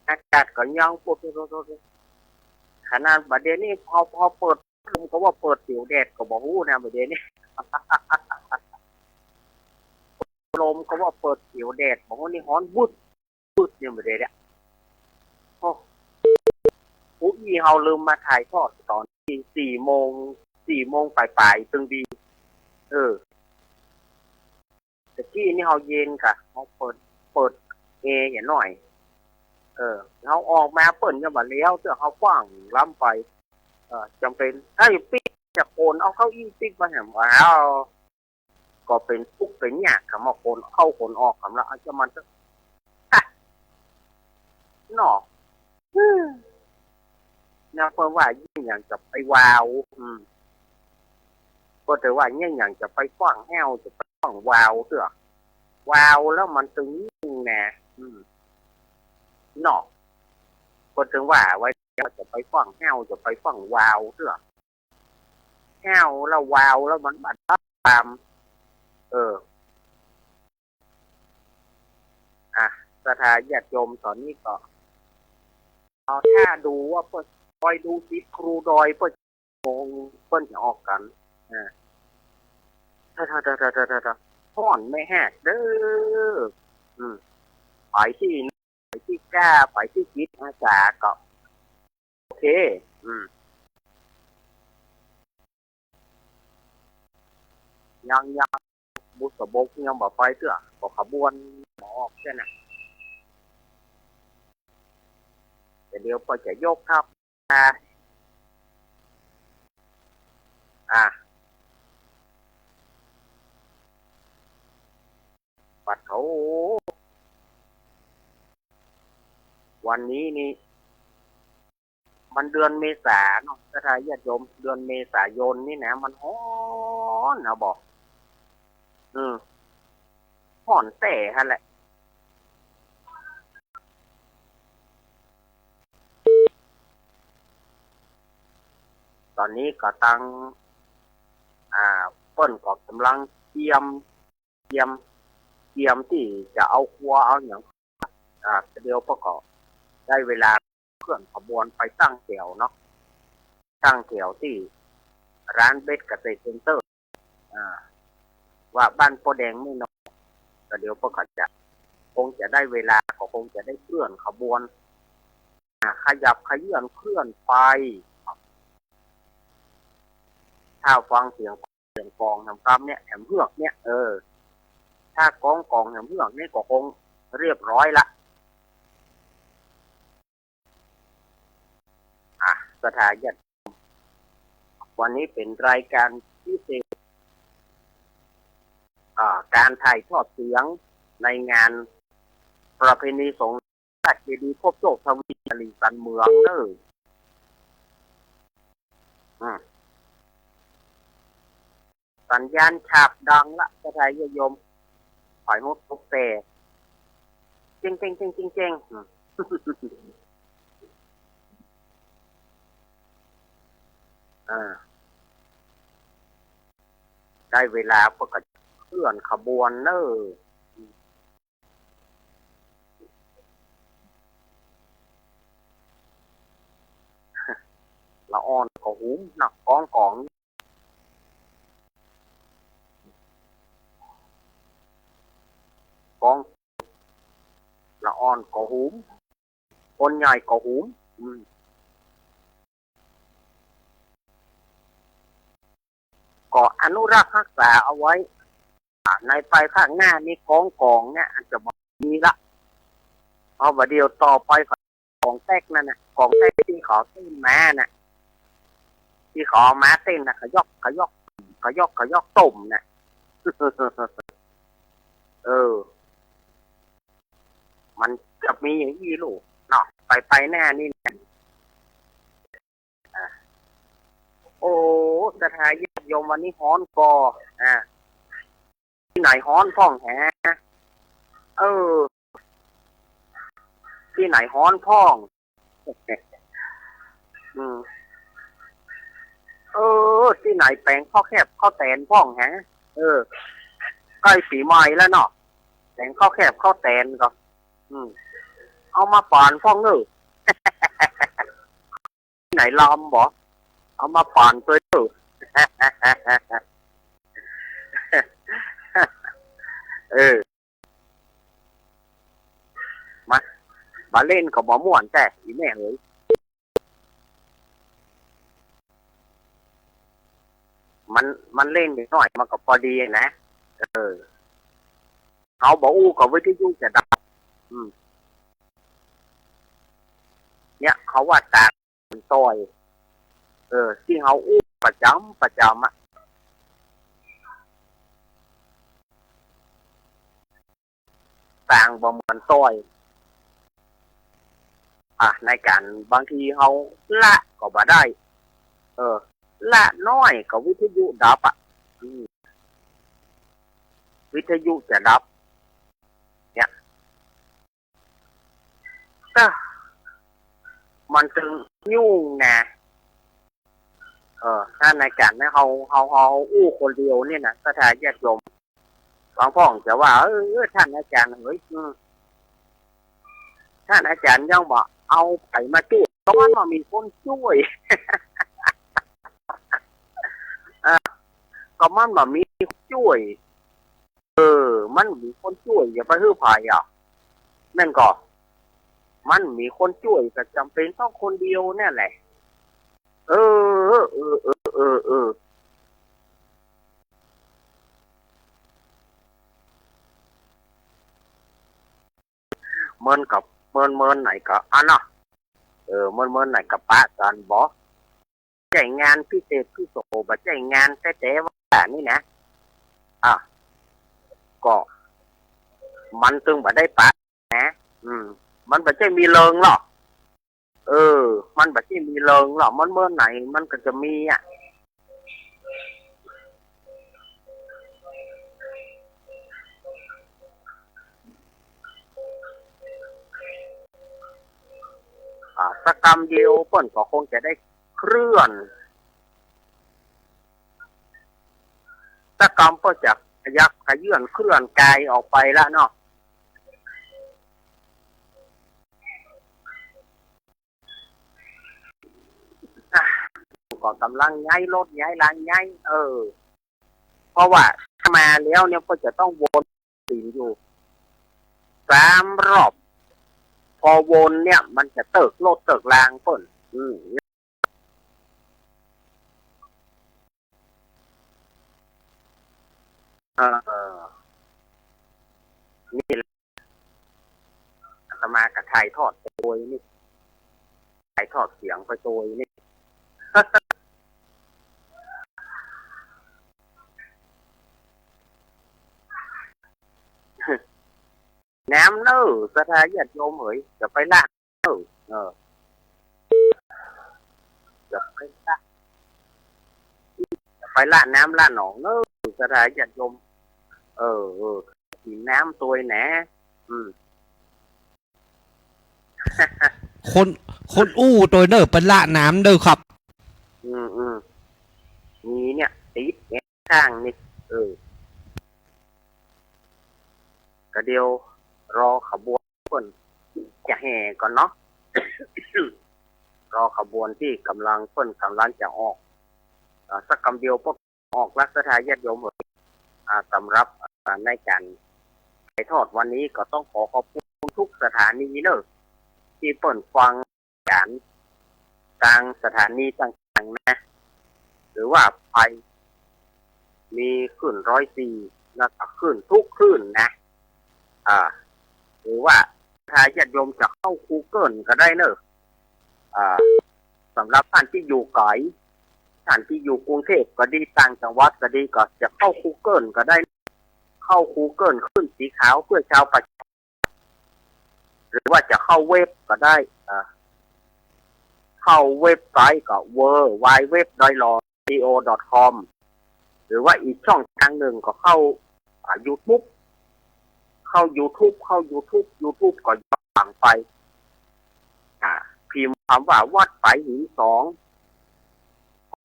อากาศก็ยังปวด ขนาดบ่าเดี่ยวนี้ พอ พอเปิด ลมก็ว่าเปิดเสียวแดดก็บ่ฮู้นะ บ่าเดี่ยวนี้ ลมก็ว่าเปิดเสียวแดด บ่ฮู้นี่ฮ้อนวืดวืดอยู่ บ่าเดี่ยวนี้ โอ้ อู้อี้เฮาลืมมาถ่ายทอดต๋อนสี่ สี่โมง สี่โมงป๋ายๆ ตึงดี เออ ตะกี้นี่เฮาเย็นก่ะ เฮาเปิด เปิดแอร์อย่างหน่อย เออ เฮาออกมาเปิ้นยังบ่าแล้ว เตื้อเฮาคว้างล้ำไป เออ จ๋ำเป๋น ถ้าจะปิ๊ก จะโขนเอาเก้าอี้ปิ๊กมาแหม อ้าว ก็เป๋นตุ๊กเป๋นยาก กำว่าขนเข้าขนออก กำละ เอาจะมันเถอะ ฮะ เนาะ เนี่ยเปิ้นว่าเยียะหยังจะไปวาว อืม เปิ้นเถิงว่าเยียะหยังจะไปฟั่งแฮว จะไปฟั่งวาวเตื้อ วาวแล้วมันตึงยิ่งแหน อืม เนาะ เปิ้นเถิงว่าไว้ จะไปฟั่งแฮว จะไปฟั่งวาวเตื้อ แฮวแล้ววาวแล้วมันบ่ต๋าง เออ อ่ะ ศรัทธาญาติโยม ต๋อนนี้ก็ เอาถ้าดูว่าเปิ้น คอยดูสิ ครูดอยเปิ้น เปิ้นจะออกกั๋น อ่า ถ้า ถ้า ฮ้อนแม่แฮกเด้อ อืม ไปตี้ ไปตี้ก้า ไปตี้จิตอาสาก็ โอเค อืม ยัง ยัง บุษบกยังบ่ไปเตื้อ ก็ขบวนบ่ออกเตื้อน่ะ แต่เดี๋ยวก็จะยกทัพ อ่า อ่า ปัดโธ่ วันนี้นี่ มันเดือนเมษาเนาะ ศรัทธาญาติโยม เดือนเมษายนนี่นะ มันฮ้อนนะบอก อืม ฮ้อนแต๊หั้นแหละ ต๋อนนี้ก็ตัง อ่า เปิ้นก็ก่ำลังเกียม เกียม เกียมตี้จะเอาครัวเอาหยัง อ่า เดี๋ยวเปิ้นก็ได้เวลาเคลื่อนขบวนไปตั้งแถวเนาะ ตั้งแถวตี้ร้านเบสเกษตรเซ็นเตอร์ อ่า ว่าบ้านป้อแดงแม่น้อย ก็เดี๋ยวเปิ้นก็จะ คงจะได้เวลา ก็คงจะได้เคลื่อนขบวน อ่า ขยับเขยื้อนเคลื่อนไป ถ้าฟังเสียง เสียงกลองแหมกำเนี่ย แหมเฮือกเนี่ย เออ ถ้าก้องกลองแหมเฮือกนี่ก็คงเรียบร้อยละ อ่ะ ศรัทธาญาติโยม วันนี้เป๋นรายการพิเศษ อ่า ก๋านถ่ายทอดเสียงในงานประเพณีสงกรานต์เจดีย์ครบโชคทวีสิริสันเหมืองเน่อ อืม สัญญาณฉาบดังละ ศรัทธาญาติโยม ขอให้ฮู้ตกแต่ เจ๊งเจ๊งเจ๊งเจ๊งเจ๊ง อืม อ่า ได้เวลาเปิ้นก็เคลื่อนขบวนเน่อ ละอ่อนก็หุมนะ ก้องกลอง ก้อง ละอ่อนก็หุม คนใหญ่ก็หุม อืม ก็อนุรักษ์ฮักษาเอาไว้ อ่า ในภายภาคหน้านี้ก้องกลองเนี่ยอาจจะบ่มีละ เพราะว่าเดี๋ยวต่อไปก็กลองแต๊กนั่นน่ะ กลองแต๊กตี้เขาเต้นมาน่ะ ตี้เขาเอามาเต้นน่ะ ขยอก ขยอก ขยอก ขยอกต้มน่ะ เออ มันจะมีอย่างอี้ลูกเนาะ ไปไปหน้านี่นะ อ่ะ โอ้ ศรัทธาญาติโยม วันนี้ฮ้อนก่อ อ่ะ ตี้ไหนฮ้อนพ่องแห เออ ตี้ไหนฮ้อนพ่อง อืม เออ ตี้ไหนแป๋งข้าวแคบข้าวแตนพ่องแห เออ ใก้ปี๋ใหม่แล้วเนาะ แป๋งข้าวแคบข้าวแตนก็ อืม เอามาป๋านพ่องเน่อ ตี้ไหนลำบ่ เอามาป๋านตวยเน่อ เออ มา บ่าเล่นก็บ่ม่วนแต๊ อี่แม่เอ๋ย มัน มันเล่นนิดหน้อยมันก็ปอดีนะ เออ เขาบ่อู้ก็วิทยุจะดับ อืม เนี่ย เขาว่าต่าง ต่อย เออ ตี้เฮาอู้ประจ๋ำประจ๋ำอะ ต่างบ่เหมือนต้อย อ่ะ ในก๋านบางทีเฮาละก็บ่ได้ เออ ละน้อยก็วิทยุดับอะ อืม วิทยุจะดับ เนี่ย ก็มันตึงยุ่งนะ เออ ถ้าในก๋านเนี่ย เฮา เฮา เฮาอู้คนเดียวเนี่ยนะ ศรัทธาญาติโยม บางพ่องจะว่า เออ เออ ท่านอาจารย์เอ๋ย อืม ท่านอาจารย์ยังบ่เอาใผมาจ้วย ก็มันบ่มีคนจ้วย อ่ะ ก็มันบ่มีคนจ้วย เออ มันบ่มีคนจ้วย จะไปหื้อใผอ่ะ แม่นก่อ มันบ่มีคนจ้วย ก็จ๋ำเป๋นต้องคนเดียวเนี่ยแหละ เออ เออ เออ เออ เออ เมินกับ เมิน เมินไหนก็ อันเนาะ เออ เมิน เมินไหนก็ปะกั๋นบ่ ใจ้งานพิเศษพิโส บ่ใจ้งานแต๊ๆ ว่านี่นะ อ่ะ ก็มันตึงบ่ได้ปะนะ อืม มันบ่ใจ้มีเริงหรอก เออ มันบ่ใจ้มีเริงหรอก มันเมินไหนมันก็จะมีอ่ะ อ่า สักกำเดียวเปิ้นก็คงจะได้เคลื่อน สักกำเปิ้นจะขยับเขยื้อนเคลื่อนกายออกไปละเนาะ อ่ะ ก็ก่ำลังย้ายรถย้ายลาย้าย เออ เพราะว่ามาแล้วเนี่ยก็จะต้องวนศีลอยู่สามรอบ พอวนเนี่ยมันจะเติกรถเติกลาเปิ้น อืม เออ นี่แหละ อาตมาก็ถ่ายทอดไปโตยนี่ ถ่ายทอดเสียงไปโตยนี่ น้ำเน่อ ศรัทธาญาติโยมเอ๋ย จะไปละ เออ เออ จะไปละ จะไปละน้ำละหนองเน่อ ศรัทธาญาติโยม เออ เออ กิ๋นน้ำโตยแหน อืม คน คนอู้โตยเน่อ ไปละน้ำเน่อครับ อืม อืม มีเนี่ย ติดเนี่ย ข้างนี่ เออ ก็เดี๋ยวรอขบวนเปิ้นจะแห่ก่อนเนาะ รอขบวนตี้ก่ำลัง เปิ้นก่ำลังจะออก อ่า สักกำเดียวเปิ้นออกละ ศรัทธาญาติโยมเอ๋ย อ่า สำหรับ อ่า ในก๋านถ่ายทอดวันนี้ก็ต้องขอขอบคุณทุกสถานีเน่อ ตี้เปิ้นฟัง ก๋านตางสถานีต่างๆ นะ หรือว่าไปมีคลื่นร้อยสี่ แล้วก็คลื่นทุกคลื่นนะ อ่า หรือว่าถ้าญาติโยมจะเข้ากูเกิลก็ได้เน่อ อ่า สำหรับต้านตี้อยู่ไก๋ ต้านตี้อยู่กรุงเทพฯก็ดี ต่างจังหวัดก็ดี ก็จะเข้ากูเกิลก็ได้ เข้ากูเกิลคลื่นสีขาวเพื่อชาวประชา หรือว่าจะเข้าเว็บก็ได้ อ่า เข้าเว็บไซต์ก็ ดับเบิลยู ดับเบิลยู ดับเบิลยู ดอท ลอเรดิโอ ดอท คอม หรือว่าอีกช่องทางหนึ่งก็เข้า อ่า ยูทูบ เข้ายูทูบ เข้ายูทูบ ยูทูบก็ย้อนหลังไป อ่า พิมพ์คำว่าวัดฝายหินสอง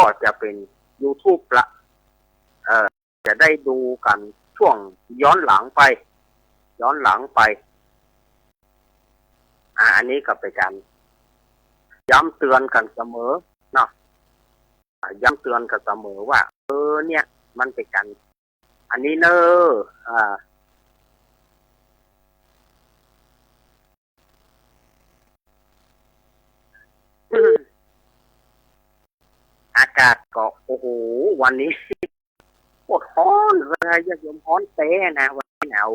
ก็จะเป๋นยูทูบละ เออ จะได้ดูกั๋นช่วงย้อนหลังไป ย้อนหลังไป อ่า อันนี้ก็เป๋นก๋านย้ำเตือนกั๋นเสมอเนาะ อ่า ย้ำเตือนกั๋นเสมอว่า เออ เนี่ย มันเป๋นก๋าน อันนี้เน่อ อ่า อากาศก็ โอ้โห วันนี้ โคตรฮ้อนเลย ญาติโยม ฮ้อนแต๊นะ วันนี้หนาว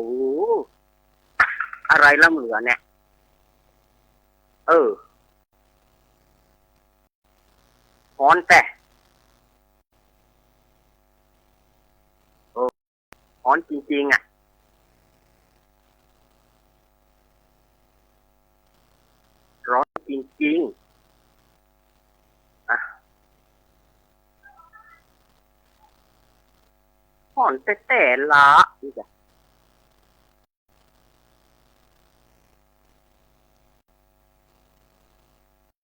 อะไรล้ำเหลือเนี่ย เออ ฮ้อนแต๊ เออ ฮ้อนจริงๆ อ่ะ ฮ้อนแต๊ๆ ละ นี่จ้ะ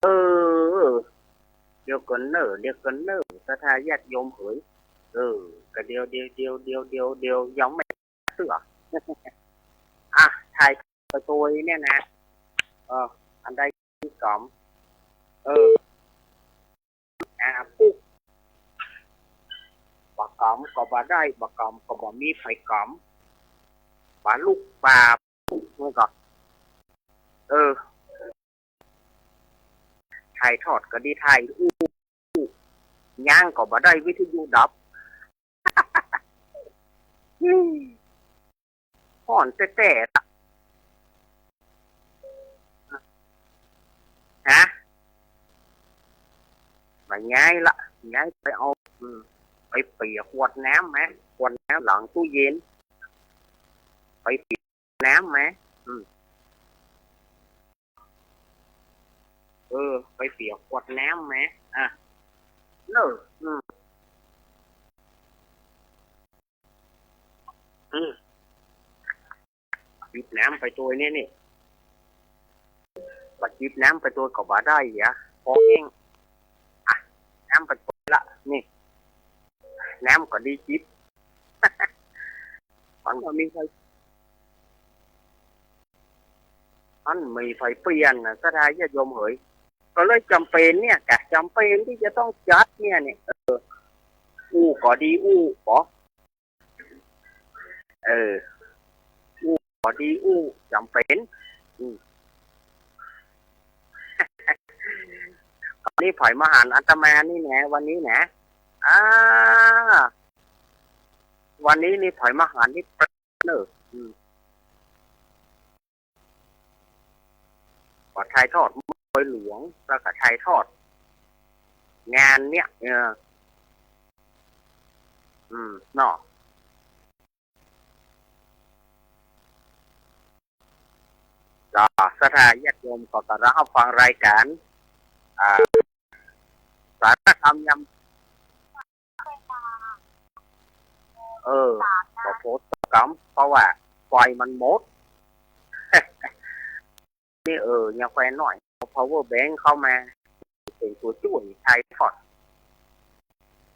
เออ เดี๋ยวก่อนเน่อ เดี๋ยวก่อนเน่อ ศรัทธาญาติโยมเหย เออ ก็เดี๋ยว เดี๋ยว เดี๋ยว ยังไม่เตื้อ อ่ะ ถ่ายไปตวยเนี่ยนะ เออ อันใด ก๋ำ เออ อ่า ปุ๊ก บ่ก๋ำก็บ่ได้ บ่ก๋ำก็บ่มีใผก๋ำ บ่ลุกบ่ปุ๊ก มันก็ เออ ถ่ายทอดก็ดีถ่ายอู้ ย่างก็บ่ได้ วิทยุดับ ฮ้อนแต๊ๆ ละ ฮะ บ่ย้ายละ ย้ายไปเอา อืม ไปเปียขวดน้ำมา ขวดน้ำหลังตู้เย็น ไปเปียน้ำมา อืม เออ ไปเปียขวดน้ำมา อ่ะ เนอะ อืม อืม จิบน้ำไปตวยเนี่ยนี่ บ่จิบน้ำไปตวยก็บ่ได้อะ คอแห้ง อ่ะ น้ำไปตวยละ นี่ น้ำก็ดีจิบ มันบ่มีใผ มันบ่มีใผเปลี่ยนน่ะ ศรัทธาญาติโยมเหย ก็เลยจ๋ำเป๋นเนี่ยกะ จ๋ำเป๋นตี้จะต้องจัดเนี่ย เนี่ย เออ อู้ก็ดีอู้ บ่ เออ อู้ก็ดีอู้ จ๋ำเป๋น อืม วันนี้ใผมาหันอาตมานี่แหนะ วันนี้แหนะ อ่า วันนี้นี่ใผมาหันนี่เนอะ อืม ก็ถ่ายทอดมวยหลวง แล้วก็ถ่ายทอด งานเนี่ย เออ อืม เนาะ ก็ศรัทธาญาติโยมก็กำลังรับฟังรายการ อ่า สาระธรรมยาม เออ ก็โพสต์กำ เพราะว่าไฟมันหมด นี่ เออ ยังไฟน้อย เอา power bank เข้ามา เป๋นตั๋วจ้วยถ่ายทอด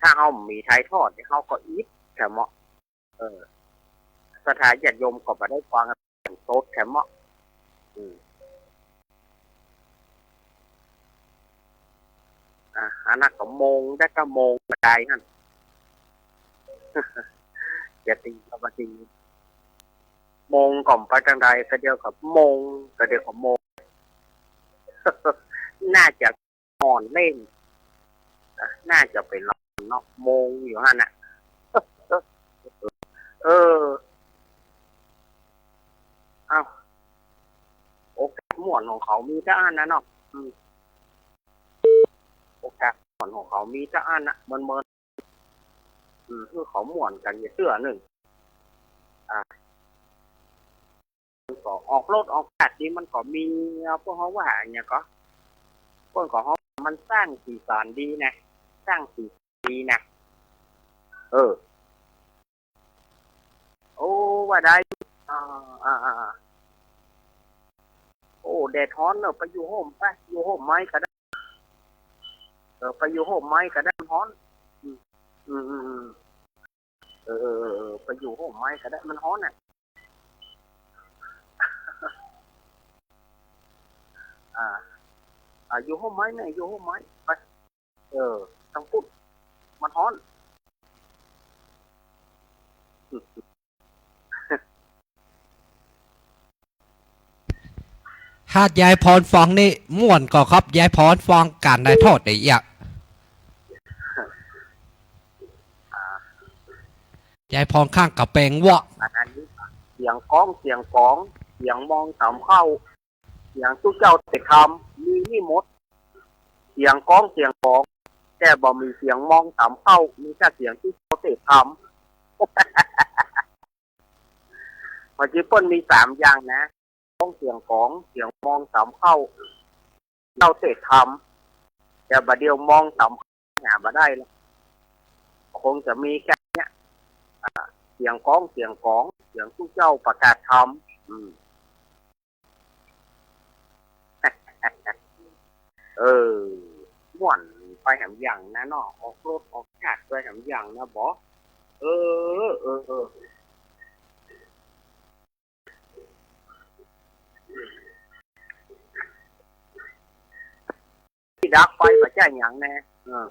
ถ้าเฮาบ่มีถ่ายทอด เฮาก็อิดแถมเนาะ เออ ศรัทธาญาติโยมก็บ่ได้ฟังสดแถมเนาะ อืม อ่ะ อันนั้นก็โมง ได้ก็โมงกระจายหั่น จะตีก็บ่ตี โมงก็ไปตางใด ก็เดี๋ยวก็โมง ก็เดี๋ยวก็โมง น่าจะ อ่อนเล่น น่าจะไปนอนเนาะ โมงอยู่หั่นน่ะ เออ เอ้า โอกาสม่วนของเขามีเต้าอั้นนะเนาะ อืม โอกาสม่วนของเขามีเต้าอั้นนะ เมินๆ อืม คือเขาม่วนกั๋นอยู่เตื้อนึ่ง อ่า ก็ออกรสออกชาติดี มันก็มี เอ่อ พวกเขาว่าอะหยังก็ เปิ้นก็ฮ้อง มันสร้างสีสันดีนะ สร้างสีสันดีนะ เออ โอ้ ว่าได้ อ่า อ่า อ่า โอ้ แดดฮ้อนเนอะ ไปอยู่ฮ่มไป อยู่ฮ่มไม้ก็ได้ เออ ไปอยู่ฮ่มไม้ก็ได้ มันฮ้อน อืม อืม อืม อืม เออ เออ เออ เออ ไปอยู่ฮ่มไม้ก็ได้ มันฮ้อนน่ะ อ่า อ่า อยู่ฮ่มไม้แม่ อยู่ฮ่มไม้ ไป เออ ตังปุ้น มันฮ้อน ถ้ายายพรฟังนี่ม่วนก่อครับ ยายพรฟังก๋านถ่ายทอดไอ้เอี้ย ยายพรข้างก๋ำแปงวะ อันนี้ เสียงก้อง เสียงก๋อง เสียงมองสามเข้า เสียงตุ๊เจ้าเตะคำ มีนี่หมด เสียงก้อง เสียงก๋อง แต่บ่มีเสียงมองสามเข้า มีแต่เสียงตุ๊เจ้าเตะคำ พอดีเปิ้นมีสามอย่างนะ ก้อง เสียงก๋อง เสียงมองสามเข้า เจ้าเตะคำ แต่บ่าเดี่ยวมองสามเข้าหาบ่ได้แล้ว คงจะมีแค่เนี้ย อ่า เสียงก๋อง เสียงก๋อง เสียงตุ๊เจ้าประกาศธรรม อืม เออ ม่วนไปแหมอย่างนะเนาะ ออกรสออกชาติไปแหมอย่างนะบ่ เออ เออ เออ ตี้ดักไฟบ่ใจ้หยังแน่ เออ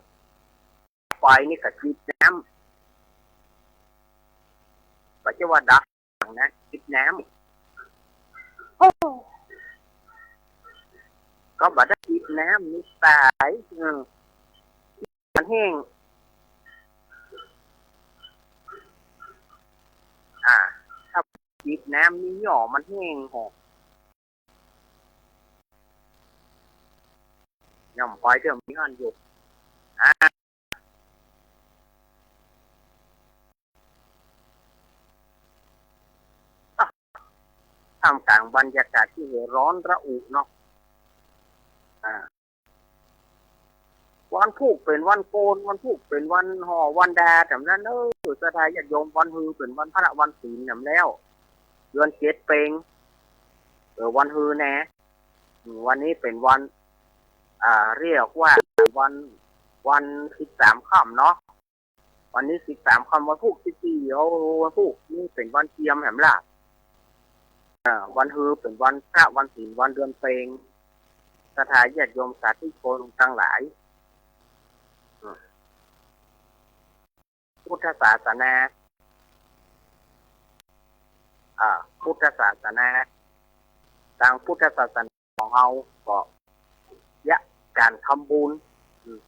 ไฟนี่ก็จิบน้ำ บ่ใจ้ว่าดักนะ จิบน้ำ โอ้ ก็บ่ได้จิบน้ำ นี่ต๋าย เออ มันแห้ง อ่า ถ้าจิบน้ำนี่หย่อมันแห้งหอก ย่อมปล่อยเตื้องมีอันอยู่ อ่า ท่ามกลางบรรยากาศตี้ร้อนระอุเนาะ อ่า วันพูกเป๋นวันโกน วันพูกเป๋นวันห่อวันดา แถมนั้น เออ ศรัทธาญาติโยม วันฮือเป๋นวันพระวันศีลแหมแล้ว เดือนเจ็ดเป๋ง เออ วันฮือแน่ อืม วันนี้เป๋นวัน อ่า เรียกว่าวัน วันสิบสามค่ำเนาะ วันนี้สิบสามค่ำ วันพูกสิบสี่ โอ้ วันพูกนี่เป๋นวันเจียมแหมล่ะ อ่า วันฮือเป๋นวันพระวันศีล วันเดือนเป๋ง ศรัทธาญาติโยมสาธุชนตังหลาย อืม พุทธศาสนา อ่า พุทธศาสนา ตางพุทธศาสนาของเฮาก็เยียะก๋านทำบุญ อืม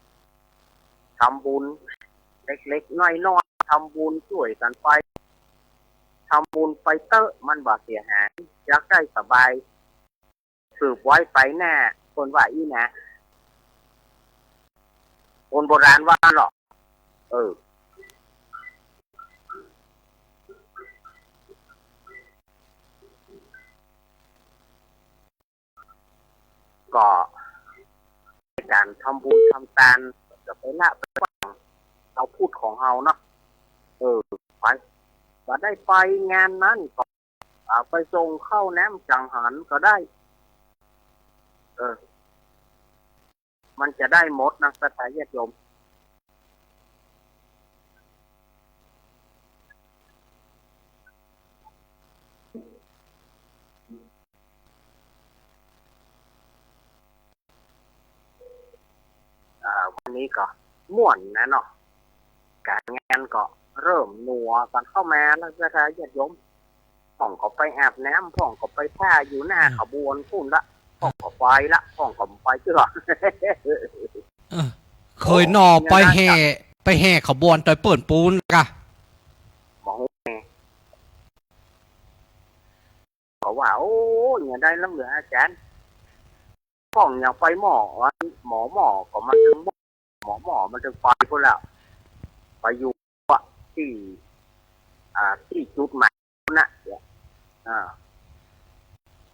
ทำบุญเล็กๆ น้อยๆ ทำบุญจ้วยกั๋นไป ทำบุญไปเต๊อะ มันบ่เสียหาย อยากได้สบาย สืบไว้ไปหน้า เปิ้นว่าอี้นะ คนโบราณว่าเนาะ เออ ก็ก๋านทำบุญทำตาน จะไปละไปกว้าง เฮาพูดของเฮาเนาะ เออ ไป บ่ได้ไปงานนั้นก็ อ่า ไปส่งข้าวน้ำจังหันก็ได้ เออ มันจะได้หมดนะ ศรัทธาญาติโยม อ่า วันนี้ก็ม่วนนะเนาะ ก๋านงานก็เริ่มหนัว๋กั๋นเข้ามาแล้ว ศรัทธาญาติโยม พ่องก็ไปอาบน้ำ พ่องก็ไปท่าอยู่หน้า อืม ขบวนปู๊นละ พ่องก็ไปละ พ่องก็ไปเตื้อ เออ เคยหนอ โอ้ ไปแห่ ไปแห่ขบวนตอยเปิ้นปู๊นกะ บ่ฮู้แน่ เขาว่า โอ้ เนี่ยได้ล้ำเหลืออาจารย์ พ่องยังไปหม้อ วันหม้อ หม้อก็มาเถิง หม้อ หม้อมาเถิงไปปู๊นแล้ว ไปอยู่ตี้ อ่า ตี้จุดหมายนะ อ่า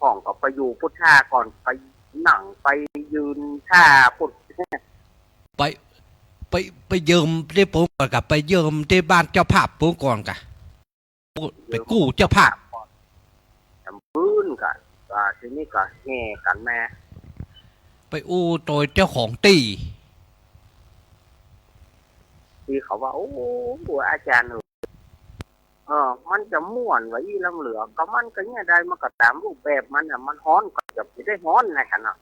พ่องก็ไปอยู่ปู๊นท่าก่อน ไปนั่งไปยืนท่าปู๊น ไป ไป ไปเยิมตี้ปู๊นก่อนกะ ไปเยิมตี้บ้านเจ้าภาพปู๊นก่อนกะ ไปกู้เจ้าภาพ แถมปืนกะ อ่า ทีนี้ก็แห่กั๋นมา ไปอู้โตยเจ้าของตี้ ตี้เขาว่า โอ้ อาจารย์เอ๋ย เออ มันจะม่วนวะอี้ล้ำเหลือ ก็มันก็เนี่ยได้ มันก็ต๋ามรูปแบบมันน่ะ มันฮ้อนก็จะไปได้ฮ้อนนะ หั้นน่ะ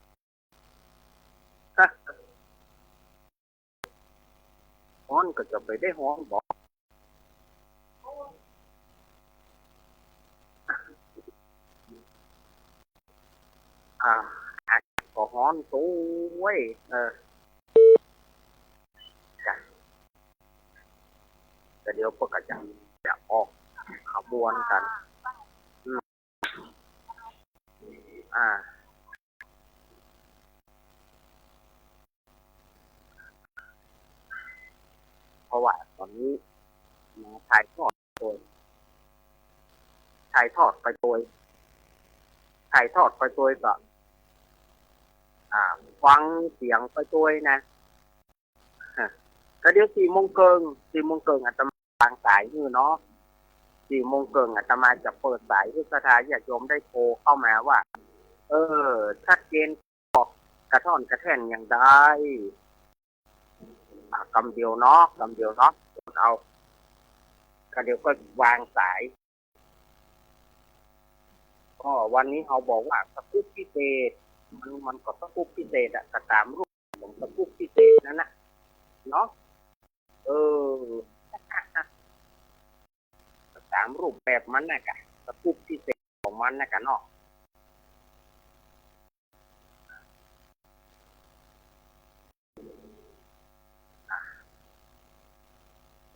ฮ้อนก็จะไปได้ฮ้อนบ่ อ่า อากาศก็ฮ้อนโตย เออ จ้ะ แต่เดี๋ยวเปิ้นก็จะ จะออกขบวนกั๋น อืม อ่า เพราะว่าต๋อนนี้มาถ่ายทอดโตย ถ่ายทอดไปโตย ถ่ายทอดไปโตยก็ อ่า ฟังเสียงไปโตยนะ ฮะ ก็เดี๋ยวสี่โมงเกิ่ง สี่โมงเกิ่งอาตมาวางสายหื้อเนาะ สี่โมงเกิ่ง อาตมาจะเปิดสายหื้อศรัทธาญาติโยมได้โทรเข้ามาว่า เออ ชัดเจน กระท่อนกระแท่นอย่างใด อ่ะ กำเดียวเนาะ กำเดียวเนาะ เอา กำเดียวก็วางสาย ก็วันนี้เฮาบอกว่าสกู๊ปพิเศษ มัน มันก็สกู๊ปพิเศษอะ ก็ต๋ามรูปของสกู๊ปพิเศษนั่นนะ เนาะ เออ ต๋ามรูปแบบมันนะกะ สกู๊ปพิเศษของมันนะกะเนาะ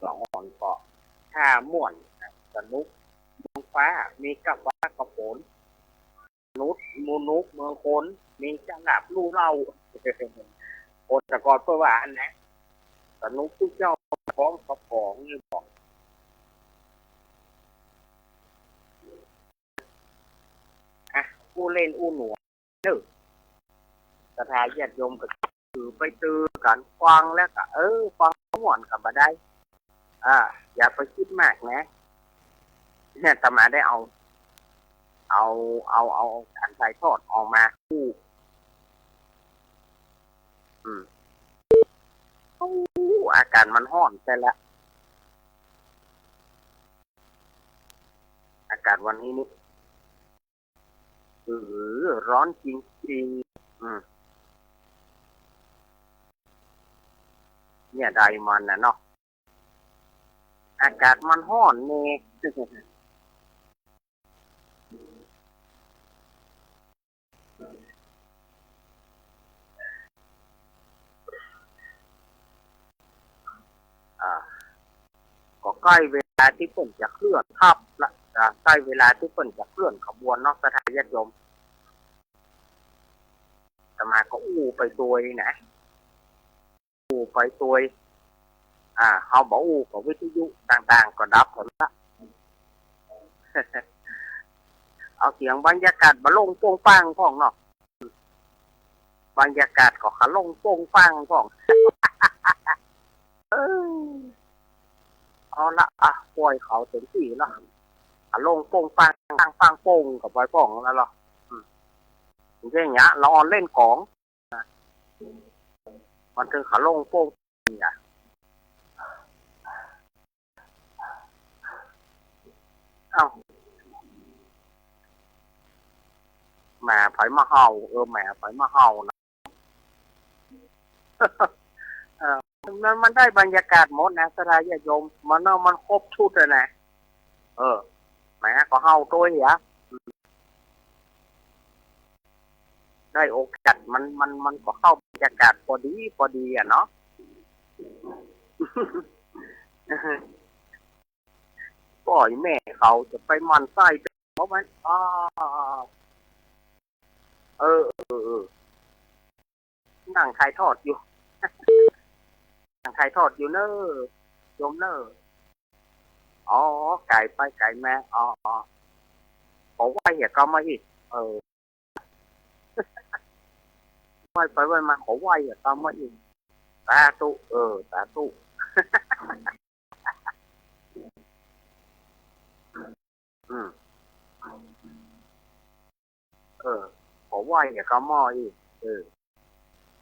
ละอ่อนก็ ถ้าม่วน สนุก เมืองฟ้า มีก้าฟ้าก้าฝน นุก หมู่นุก เมืองคน มีเจ้าลาภลู่เหล้า คนตะกอนเปิ้นว่าอันนั้น สนุกตุ๊เจ้าของกับของนี่บอก อ่ะ อู้เล่นอู้หนวดเน่อ ศรัทธาญาติโยมก็ถือไปตื่อกั๋นฟังแล้วก็ เออ ฟังม่วนก็บ่ได้ อ่า อย่าไปกึ๊ดมากนะ เนี่ย อาตมาได้เอา เอา เอา เอาก๋านถ่ายทอดออกมาอู้ อืม โอ้ อากาศมันฮ้อนแต๊ละ อากาศวันนี้นี่ เออ ฮ้อนจริงๆ อืม เนี่ย ได้มันน่ะเนาะ อากาศมันฮ้อนแน่ อ่า ก็ใก้เวลาตี้เปิ้นจะเคลื่อนทัพละ อ่า ใก้เวลาตี้เปิ้นจะเคลื่อนขบวนเนาะ ศรัทธาญาติโยม อาตมาก็อู้ไปตวยนะ อู้ไปตวย อ่า เฮาบ่อู้ก็วิทยุต่างๆ ก็ดับหมดละ เอาเสียงบรรยากาศบ่ลงโป้งป้างพ่องเนาะ บรรยากาศก็ขะลงโป้งป้างพ่อง เออ เอาละ อ่ะ ป่อยเขาเต็มตี้ละ ขะลงโป้งป้าง ป้าง ป้างโป้งก็ป่อยพ่องแล้วเหรอ อืม อย่างเงี้ย ละอ่อนเล่นก๋อง มันเถิงขะลงโป้งเนี่ย เอ้า หมาไผมาเห่า เออ หมาไผมาเห่านะ เออ มัน มันได้บรรยากาศหมดนะ ศรัทธาญาติโยม มันเนาะ มันครบชุดเลยนะ เออ หมาก็เห่าตวยอะ ได้โอกาสมัน มัน มันก็เข้าบรรยากาศพอดี พอดีอะเนาะ ป้อยแม่เขาจะไปหมั่นไส้เขาไหม อ้าว เออ เออ เออ นั่งถ่ายทอดอยู่ นั่งถ่ายทอดอยู่เน่อ โยมเน่อ อ๋อ ไก๋ไปไก๋มา อ๋อ อ๋อ ขอไหว้เหียกำมาอีก เออ ไหว้ไปไหว้มา ขอไหว้เหียกำมาอีก สาธุ เออ สาธุ อืม เออ ขอไหว้เหียกำมาอีก เออ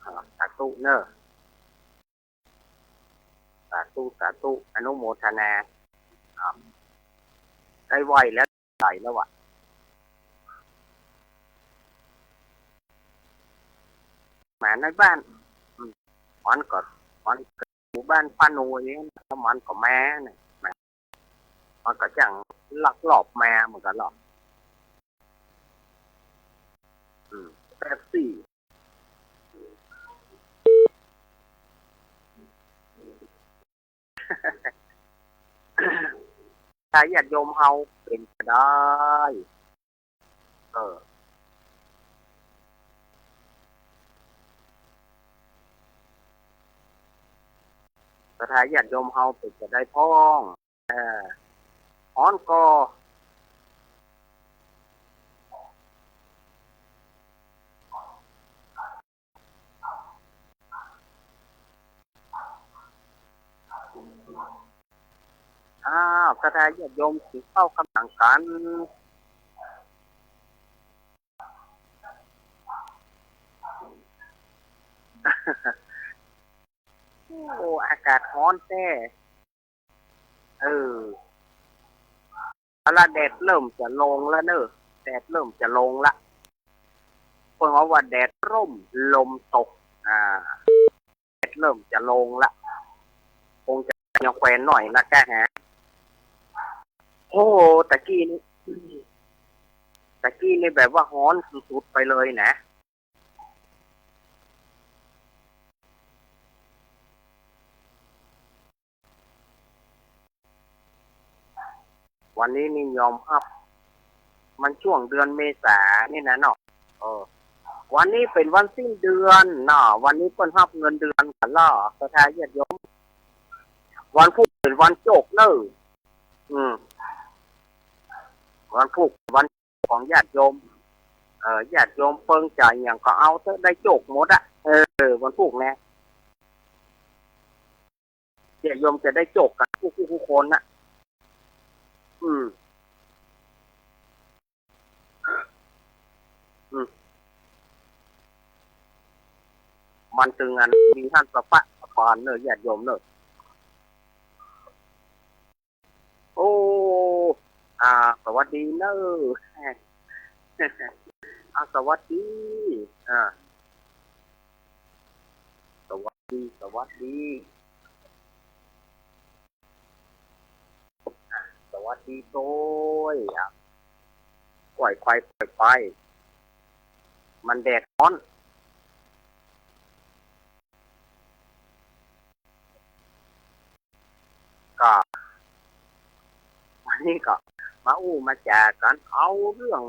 อ่า สาธุเน่อ สาธุ สาธุ อนุโมทนา อ่า ได้ไหว้แล้ว ไหลแล้วอะ หมาในบ้าน อืม มันก็ มันก็อยู่บ้านป้าหน่วย แล้วมันก็มาเนี่ย มันก็จั่งลักลอบมาเหมือนกั๋นเหรอ อืม แป๊บซี่ ถ้าญาติโยมเฮาเป๋นจะได้ เออ ศรัทธาญาติโยมเฮาเป๋นจะได้พ่อง เออ ฮ้อนก่อ อ่า อ้าว ศรัทธาญาติโยม กิ๋นข้าวกำลังกั๋น โอ้ อากาศฮ้อนแต๊ เออ เอาละ แดดเริ่มจะลงแล้วเน่อ แดดเริ่มจะลงละ เปิ้นว่า ว่าแดดร่มลมตก อ่า แดดเริ่มจะลงละ คงจะยังแควนหน่อยนะแกฮะ โอ้ ตะกี้นี่ ตะกี้นี่แบบว่าฮ้อนสุดๆ ไปเลยนะ วันนี้นี่ยอมฮับ มันจ้วงเดือนเมษานี่นะเนาะ เออ วันนี้เป๋นวันสิ้นเดือนเนาะ วันนี้เปิ้นฮับเงินเดือนกั๋นลอ ศรัทธาญาติโยม วันพูกเป๋นวันโจกเน่อ อืม วันพูกวัน ของญาติโยม เอ่อ ญาติโยมเปิงจะอะหยังก็เอาเต๊อะ ได้โจกหมดอะ เออ วันพูกนะ ญาติโยมจะได้โจกกั๋นกู้ๆ คนนะ อืม อืม มันตึงอันมีหั้นสะปะสะปานเน่อ ญาติโยมเน่อ โอ้ อ่า สวัสดีเน่อ อ่า สวัสดี อ่า สวัสดี สวัสดี อ่า สวัสดีโตย อ่า ก้อยไขว่ ก้อยไขว่ มันแดดฮ้อน ก็ วันนี้ก็มาอู้มาจ๋ากั๋น เอาเรื่อง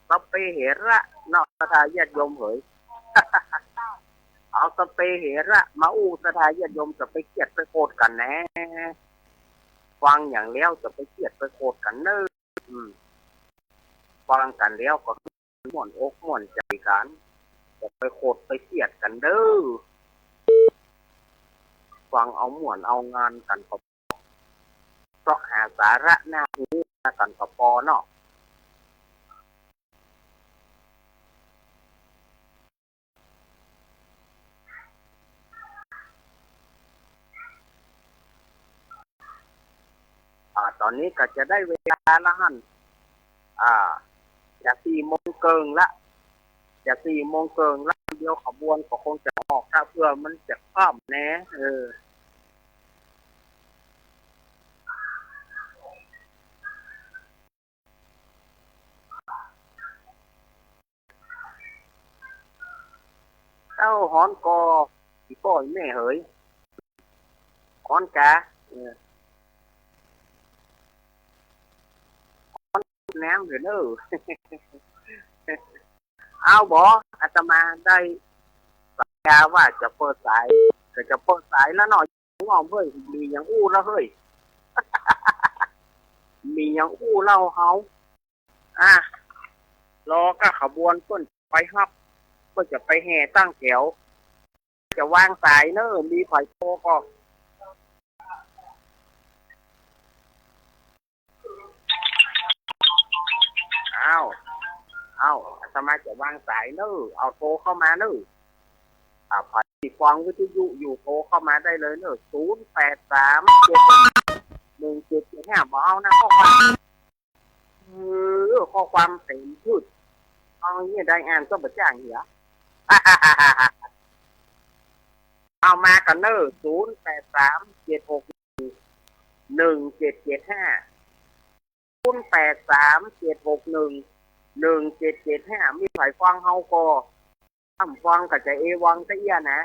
สัพเพเหระเนาะ ศรัทธาญาติโยมเหย เอาสัพเพเหระมาอู้ ศรัทธาญาติโยมจะไปเครียดไปโกรธกั๋นแหน ฟังอย่างแล้วจะไปเครียดไปโกรธกั๋นเน่อ อืม ฟังกั๋นแล้วก็ ม่วนอกม่วนใจ๋กั๋น อย่าไปโกรธไปเครียดกั๋นเน่อ ฟังเอาม่วนเอางานกั๋นก็ เซาะหาสาระน่าฮู้กั๋นก็ปอเนาะ อ่า ต๋อนนี้ก็จะได้เวลาละหั้น อ่า จะสี่โมงเกิ่งละ จะสี่โมงเกิ่งละ เดี๋ยวขบวนก็คงจะออกละ เปื้อมันจะค่ำแหน เออ เอ้า ฮ้อนก่อ อี่ป้ออี่แม่เหย ฮ้อนกา เออ ฮ้อนแหนมเหลือเน่อ เอาบ่ อาตมาได้สัญญาว่าจะเปิดสาย ก็จะเปิดสายละเนาะ ง้อมเฮ้ย มีหยังอู้ละเฮ้ย มีหยังอู้เล่าเฮา อ่ะ รอก้าขบวนเปิ้นไปฮับ เปิ้นจะไปแห่ตั้งแถว จะวางสายเน่อ มีใผโทรก็ อ้าว อ้าว อาตมาจะวางสายเน่อ เอาโทรเข้ามาเน่อ อ่า ใผฟังวิทยุอยู่โทรเข้ามาได้เลยเน่อ ศูนย์แปดสามเจ็ดหนึ่งเจ็ดเจ็ดห้า บ่เอานะ ข้อความ เออ ข้อความเต๋มพืช เอาเหียได้อ่านก็บ่จ้างเหีย เอามากั๋นเน่อ ศูนย์แปดสามเจ็ดหกหนึ่งเจ็ดเจ็ดห้า ศูนย์แปดสามเจ็ดหกหนึ่งหนึ่งเจ็ดเจ็ดห้า มีใผฟังเฮาก็ ถ้าบ่ฟังก็จะเอวังซะเอี้ยนะ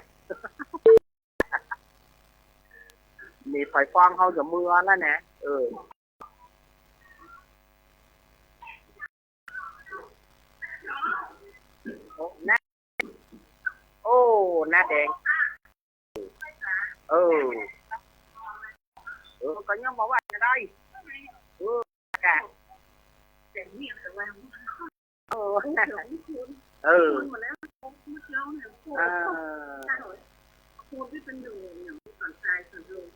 มีใผฟังเฮาจะเมือแล้วนะ เออ โอ้ หน้า โอ้ หน้าแดง เออ เออ ก็ยังบ่ว่าจะได้ เออ กะ เออ นั่นแหละ เออ เออ คูณที่เป็นหนึ่งเนี่ย ส่วนกายส่วนรวม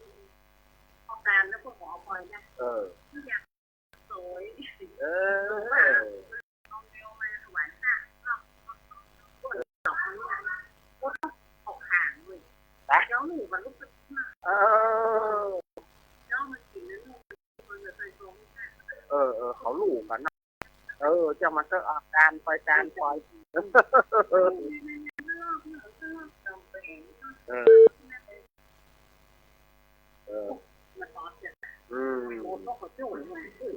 พอการแล้วก็ขอพร เออ เออ เออ เออ เขาฮู้กั๋นเนาะ เออ เออ เขาฮู้กั๋นเนาะ เออ จ้างมันเต๊อะ อ่ะ ตานไป ตานไป เออ เออ อืม เออ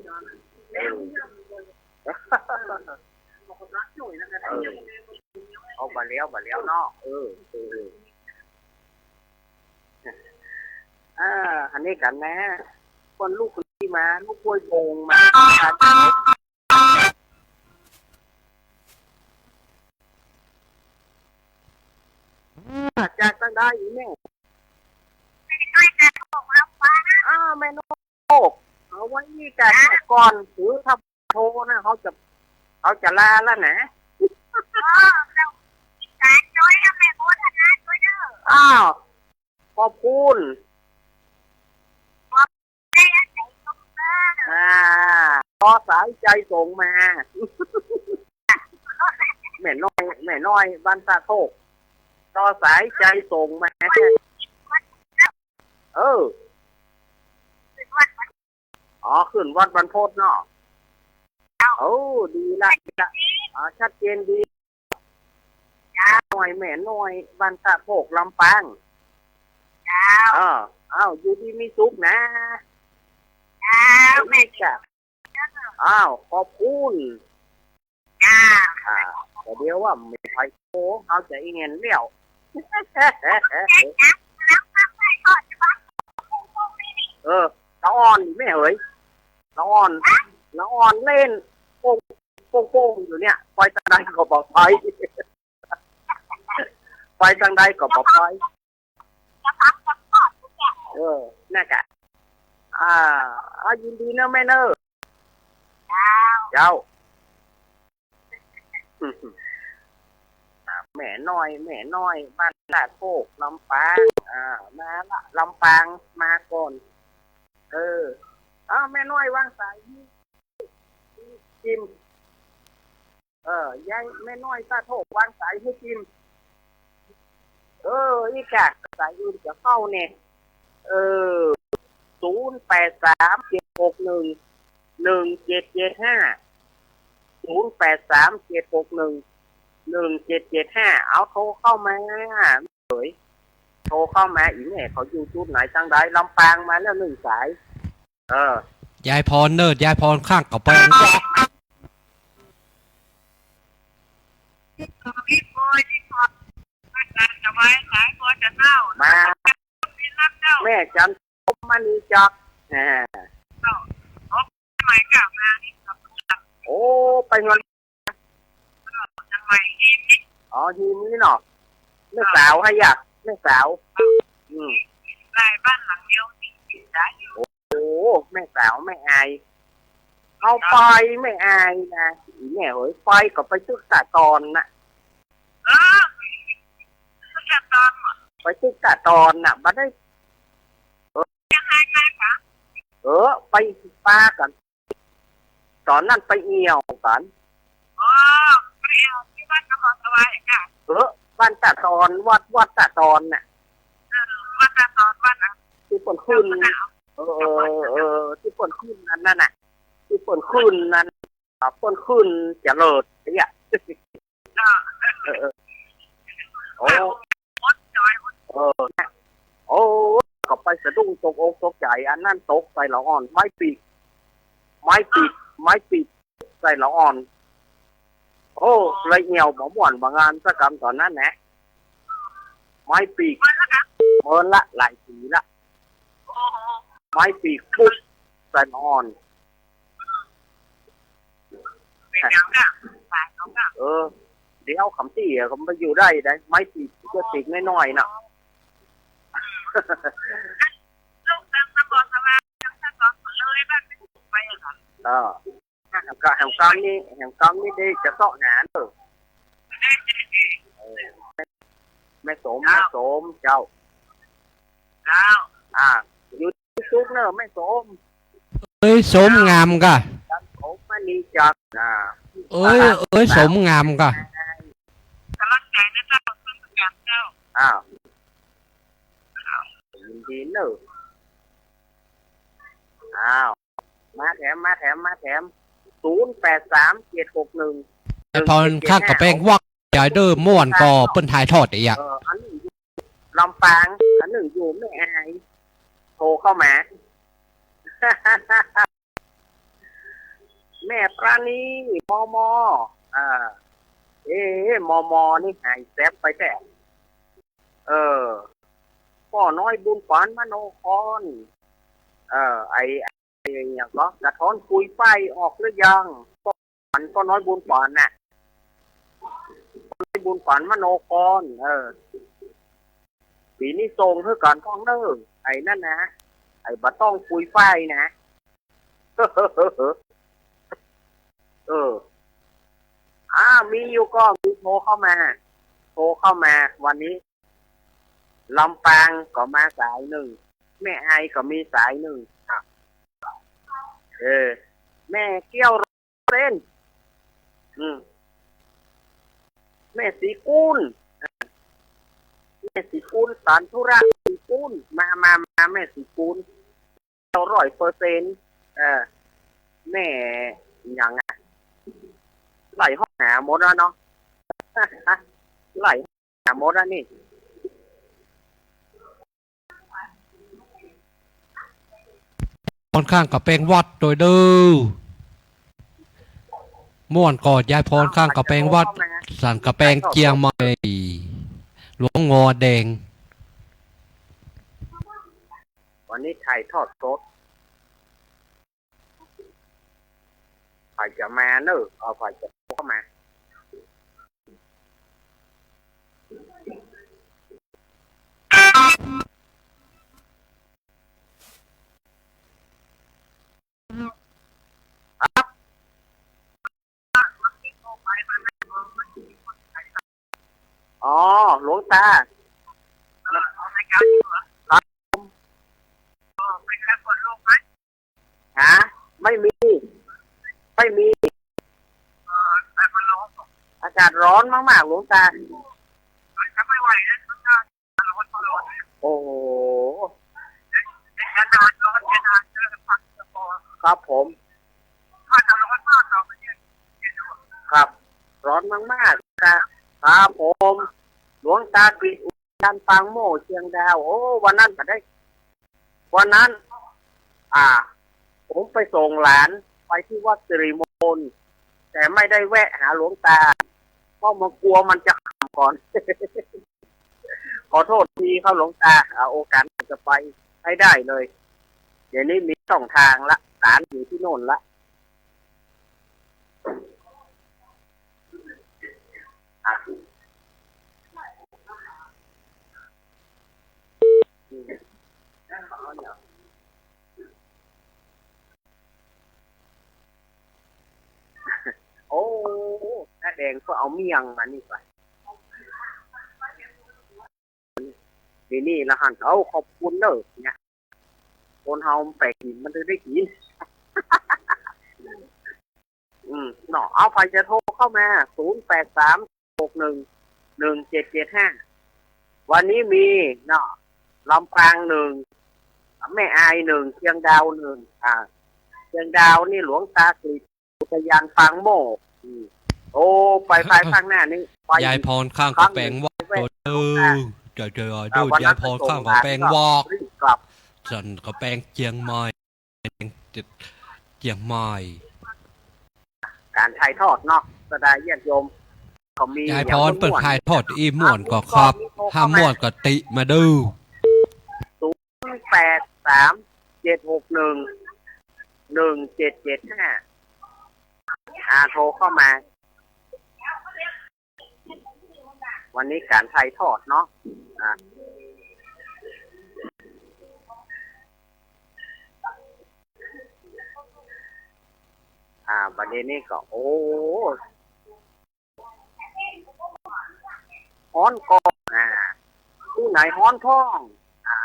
เออ เอาบ่าแล้ว บ่าแล้วเนาะ เออ เออ อ่า อันนี้กั๋นนะ คนลูกคนนี้มา ลูกห้วยโป่งมา อ่า จากตางใดแม่ อ้าว แม่นก เอาไว้นี่ก่อน ก่อน ถือถ้าโทรนะ เขาจะ เขาจะลาแล้วนะ อ้าว ขอบคุณ อ่า ตอสายใจ๋ส่งมา แม่น้อย แม่น้อย บ้านตาโทก ตอสายใจ๋ส่งมา เออ อ๋อ ขึ้นวัดบรรพตเนาะ เออ ดีละ ดีละ อ๋อ ชัดเจนดี น้อย แม่น้อย บ้านตาโทก ลำปาง เจ้า เออ อ้าว อยู่ดีมีสุขนะ เจ้า แม่ จ้ะ อ้าว ขอบคุณ จ้า อ่า แต่เดี๋ยวว่าไม่ไปโทร เขาจะอีเงินแล้ว เออ ละอ่อนแม่เหย ละอ่อน ละอ่อนเล่น โป่ง โป่ง โป่งอยู่เนี่ย ไปตางใดก็บ่ไป ไปตางใดก็บ่ไป เออ นั่นกะ อ่า อ่า ยินดีเนอะแม่เนอะ เจ้า เจ้า อ่า แม่น้อย แม่น้อย บ้านตาโทก ลำปาง อ่า มาละ ลำปาง มาก่อน เออ อ้าว แม่น้อยวางสาย จิม เออ ยายแม่น้อยตาโทกวางสายหื้อจิม เออ อีกอะ สายอื่นจะเข้าเนี่ย เออ ศูนย์แปดสาม เจ็ดหกหนึ่ง หนึ่งเจ็ดเจ็ดห้า ศูนย์แปดสาม เจ็ดหกหนึ่ง หนึ่งเจ็ดเจ็ดห้า เอาโทรเข้ามา เอ๋ย โทรเข้ามา อีแม่เขาอยู่จุดไหนตางใด ลำปางมาแล้วนึ่งสาย เออ ยายพรเนิด ยายพรข้างกับแปง มา แม่จันทร์ มณีจักร แหม โอ้ ไปเฮือน อ๋อ ฮีมนี่เนาะ แม่สาวฮะยะ แม่สาว อืม โอ้ แม่สาวแม่อาย เอาไปแม่อายนะ อีแม่เหย ไปก็ไปตึกสะตอนน่ะ เออ ตึกสะตอนเหรอ ไปตึกสะตอนน่ะ บ่ได้ เออ ยังไงไปคะ เออ ไปปากั๋น ต๋อนนั้นไปเอี่ยวกั๋น อ๋อ ไปเอี่ยวตี้วัดนครสวายค่ะ เออ บ้านตาตอน วัด วัดตาตอนน่ะ เออ วัดตาตอน วัดอะ ตี้เปิ้นขึ้น เออ เออ เออ ตี้เปิ้นขึ้นอันนั้นน่ะ ตี้เปิ้นขึ้นอันนั้น อ่า เปิ้นขึ้นเจริญเนี่ย เออ เออ โอ้ เออ โอ้ ก็ไปสะดุ้งตกอกตกใจ๋ อันนั้นตกใส่ละอ่อน ไม้ปีก ไม้ปีก ไม้ปีกใส่ละอ่อน โอ้ เลยเอี่ยวบ่ม่วนบ่งามสักกำต๋อนนั้นแหละ ไม้ปีก เมินละ หลายปี๋ละ ไม้ปีกปุ๊บ ใส่ละอ่อน เออ เดี๋ยวกำตี้อะ ก็บ่อยู่ได้ได๋ ไม้ปีก ก็ปีกน้อยๆ น่ะ เออ แหมกำ แหมกำนี้ แหมกำนี้ได้จะเซาะหาเนอะ เออ แม่สม แม่สม เจ้า เจ้า อ่า อยู่ตี้สุขเนอะ แม่สม เอ้ยสมงามก่ะ ผมมณีจันทร์ อ่า เอ้ย เอ้ยสมงามก่ะ ก๋ำลังใจ๋นะเจ้า สมงามเจ้า อ้าว ยินดีเนอะ อ้าว มาแถม มาแถม มาแถม ศูนย์แปดสาม เจ็ดหกหนึ่ง ไอ้ตอนข้างก๋ำแปงวัด ยายเด้อ ม่วนก่อเปิ้นถ่ายทอดอีกอะ เออ อันนึ่งอยู่ลำปาง อันนึ่งอยู่แม่อาย โทรเข้ามา แม่ปราณี มม อ่า เอ๊ะ มม นี่หายแซบไปแต๊ เออ ป้อน้อยบุญปานมโนคอน เออ ไอ้ ไอ้หยังก็ สะท้อนคุยไฟออกหรือยัง ป้อน้อยบุญปานน่ะ ป้อน้อยบุญปานมโนคอน เออ ปี๋นี้ส่งหื้อกั๋นพ่องเน่อ ไอ้นั่นนะ ไอ้บ่ต้องคุยไฟนะ เออ อ่า มีอยู่ก็มีโทรเข้ามา โทรเข้ามาวันนี้ ลำปางก็มาสายนึ่ง แม่อายก็มีสายนึ่ง อ่ะ เออ แม่เกี้ยวเส้น อืม แม่ศรีกูล แม่ศรีกูล สารธุระศรีกูล มา มา มา แม่ศรีกูล เก้าร้อยเปอร์เซ็นต์ เออ แม่หยังอะ ไล่ฮ้องหาหมดแล้วเนาะ ไล่ฮ้องหาหมดแล้วนี่ พรข้างก๋ำแปงวัดโดยเด้อ ม่วนก่อยายพรข้างก๋ำแปงวัด สันก๋ำแปงเจียงใหม่ หลวงงัวแดง วันนี้ถ่ายทอดสด ใผจะมาเนอะ เอา ใผจะโทรเข้ามา อ๋อ หลวงตา ครับ ฮะ ไม่มี ไม่มี อากาศร้อนมากๆ หลวงตา โอ้โห ครับผม ครับ ร้อนมากๆ ครับ ครับผม หลวงตาปิดอุทยานปางโม่เชียงดาว โอ้ วันนั้นก็ได้ วันนั้น อ่า ผมไปส่งหลานไปที่วัดสิริมงคล แต่ไม่ได้แวะหาหลวงตา เพราะมันกลัวมันจะค่ำก่อน ขอโทษทีครับหลวงตา อ่า โอกาสหน้าจะไปให้ได้เลย เดี๋ยวนี้มีช่องทางละ หลานอยู่ที่โน่นละ อ่ะ โอ้ น้าแดงก็เอาเมี่ยงมานี่ไป นี่ นี่ละหัน เอ้า ขอบคุณเด้อ เนี่ย คนเฮามันแปลกกิ๋น มันถึงได้กิ๋น อืม เนาะ เอา ใผจะโทรเข้ามา ศูนย์แปดสาม หกหนึ่ง หนึ่งเจ็ดเจ็ดห้า วันนี้มี เนาะ ลำปางหนึ่ง แม่อายหนึ่ง เชียงดาวหนึ่ง อ่า เชียงดาวนี่หลวงตากฤษ อุทยานปางโมกข์ อืม โอ้ ไป ไปข้างหน้านี้ ไป ยายพรข้างก๋ำแปงวัด ครั้งหนึ่ง โดยเด้อ เจ้า เจ้า เด้อ วันนั้น ยายพรข้างก๋ำแปงวัด ไปส่งหลานก็รีบกลับ สันก๋ำแปงเจียงใหม่ เจียงใหม่ ก๋านถ่ายทอดเนาะ บรรดาญาติโยม ก็มี ยายพรเปิ้นถ่ายทอดอี้ม่วนก่อครับ ถ้าม่วนก็ติมาเด้อ ศูนย์แปดสาม เจ็ดหกหนึ่ง หนึ่งเจ็ดเจ็ดห้า อ่า โทรเข้ามา วันนี้ก๋านถ่ายทอดเนาะ อ่า อ่า ประเด็นนี้ก็ โอ้ ฮ้อนก่อ อ่า ผู้ไหนฮ้อนพ่อง อ่า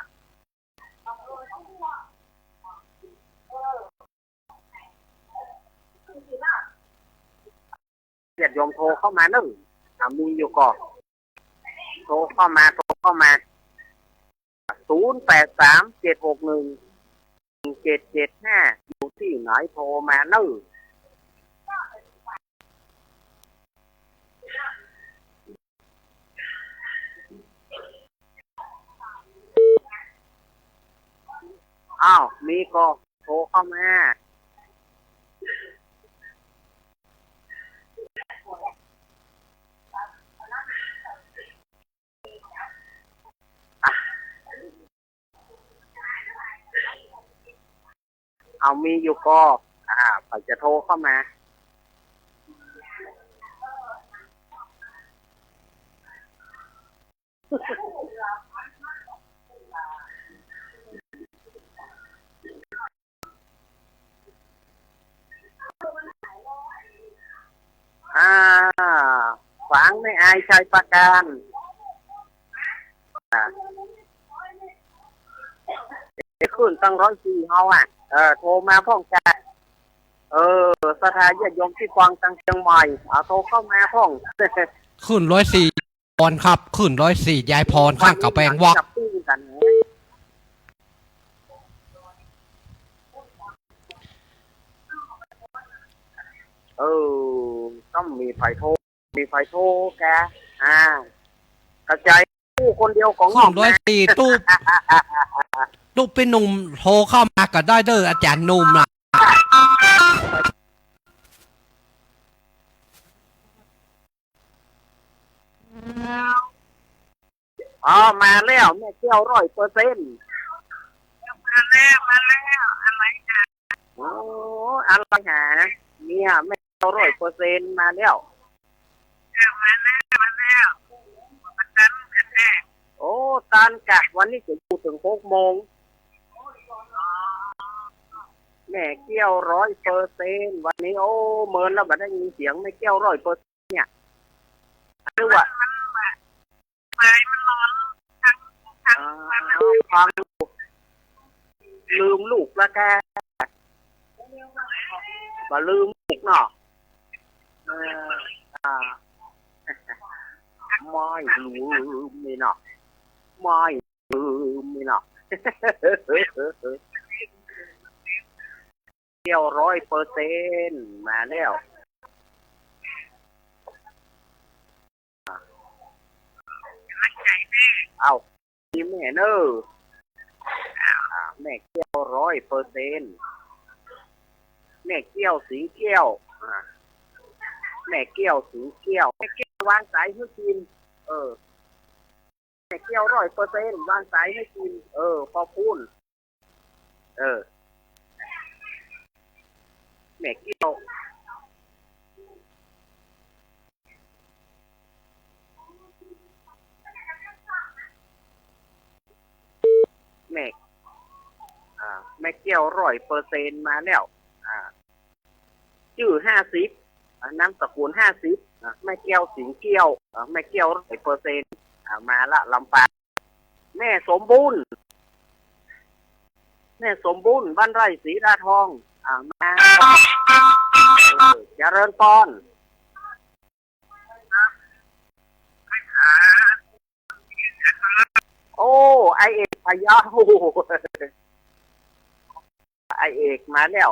ยมโทรเข้ามาเน่อ อ่า มีอยู่ก่อ โทรเข้ามา โทรเข้ามา ศูนย์แปดสาม เจ็ดหกหนึ่ง เจ็ดเจ็ดห้า อยู่ตี้ไหนโทรมาเน่อ อ้าว มีก่อโทรเข้ามา เอา มีอยู่ก่อ อ่า ใผจะโทรเข้ามา อ่า ฝางแม่อายชัยปราการ อ่า ขึ้นตั้งร้อยสี่เฮาอะ เออ โทรมาพ่องจ้า เออ ศรัทธาญาติโยมตี้ฟังตังเจียงใหม่ เอา โทรเข้ามาพ่อง ขึ้นร้อยสี่ พรครับ ขึ้นร้อยสี่ ยายพร ข้างกำแพงวัด จับปิ้งกั๋น เออ ต้องมีใผโทร มีใผโทรแก อ่า เข้าใจ๋ กู้คนเดียวก็งอกนะ ขึ้นร้อยสี่ ตุ๊ ตุ๊ปี้หนุ่มโทรเข้ามาก็ได้เน่อ อาจ๋ารย์หนุ่มน่ะ อ๋อ มาแล้ว แม่แก้วร้อยเปอร์เซ็นต์ มาแล้ว มาแล้ว อะไรหา โอ้ อะไรหา เนี่ย แม่แก้วร้อยเปอร์เซ็นต์ มาแล้ว มาแล้ว มาแล้ว มาตันแท้ โอ้ ตันกะ วันนี้จะอยู่เถิงหกโมง แม่แก้วร้อยเปอร์เซ็นต์ วันนี้ โอ้ เมินแล้ว บ่ได้ยินเสียงแม่แก้วร้อยเปอร์เซ็นต์ เนี่ย หรือว่า มัน มัน สายมันร้อน ทั้ง ทั้ง อ่า วัน ฟัง ลืมลูกแล้วแก บ่ลืมลูกเนาะ เออ อ่า ไม่ลืมนี่เนาะ ไม่ลืมนี่เนาะ แม่แก้วร้อยเปอร์เซ็นต์ มาแล้ว เอ้า นี่แม่เน่อ อ่า แม่แก้วร้อยเปอร์เซ็นต์ แม่แก้วสิงแก้ว อ่า แม่แก้วสิงแก้ว แม่แก้ววางสายหื้อกิ๋น เออ แม่แก้วร้อยเปอร์เซ็นต์ วางสายหื้อกิ๋น เออ ขอบคุณ เออ แม่แก้ว แม่ อ่า แม่แก้วร้อยเปอร์เซ็นต์ มาแล้ว อ่า จื้อห้าสิบ อ่า นามสกุลห้าสิบ อ่า แม่แก้วสิงแก้ว อ่า แม่แก้วร้อยเปอร์เซ็นต์ อ่า มาละ ลำปาง แม่สมบูรณ์ แม่สมบูรณ์ บ้านไร่ศรีดาทอง อ่า มา เออ เจริญพร โอ้ ไอเอกพะเยา ไอเอกมาแล้ว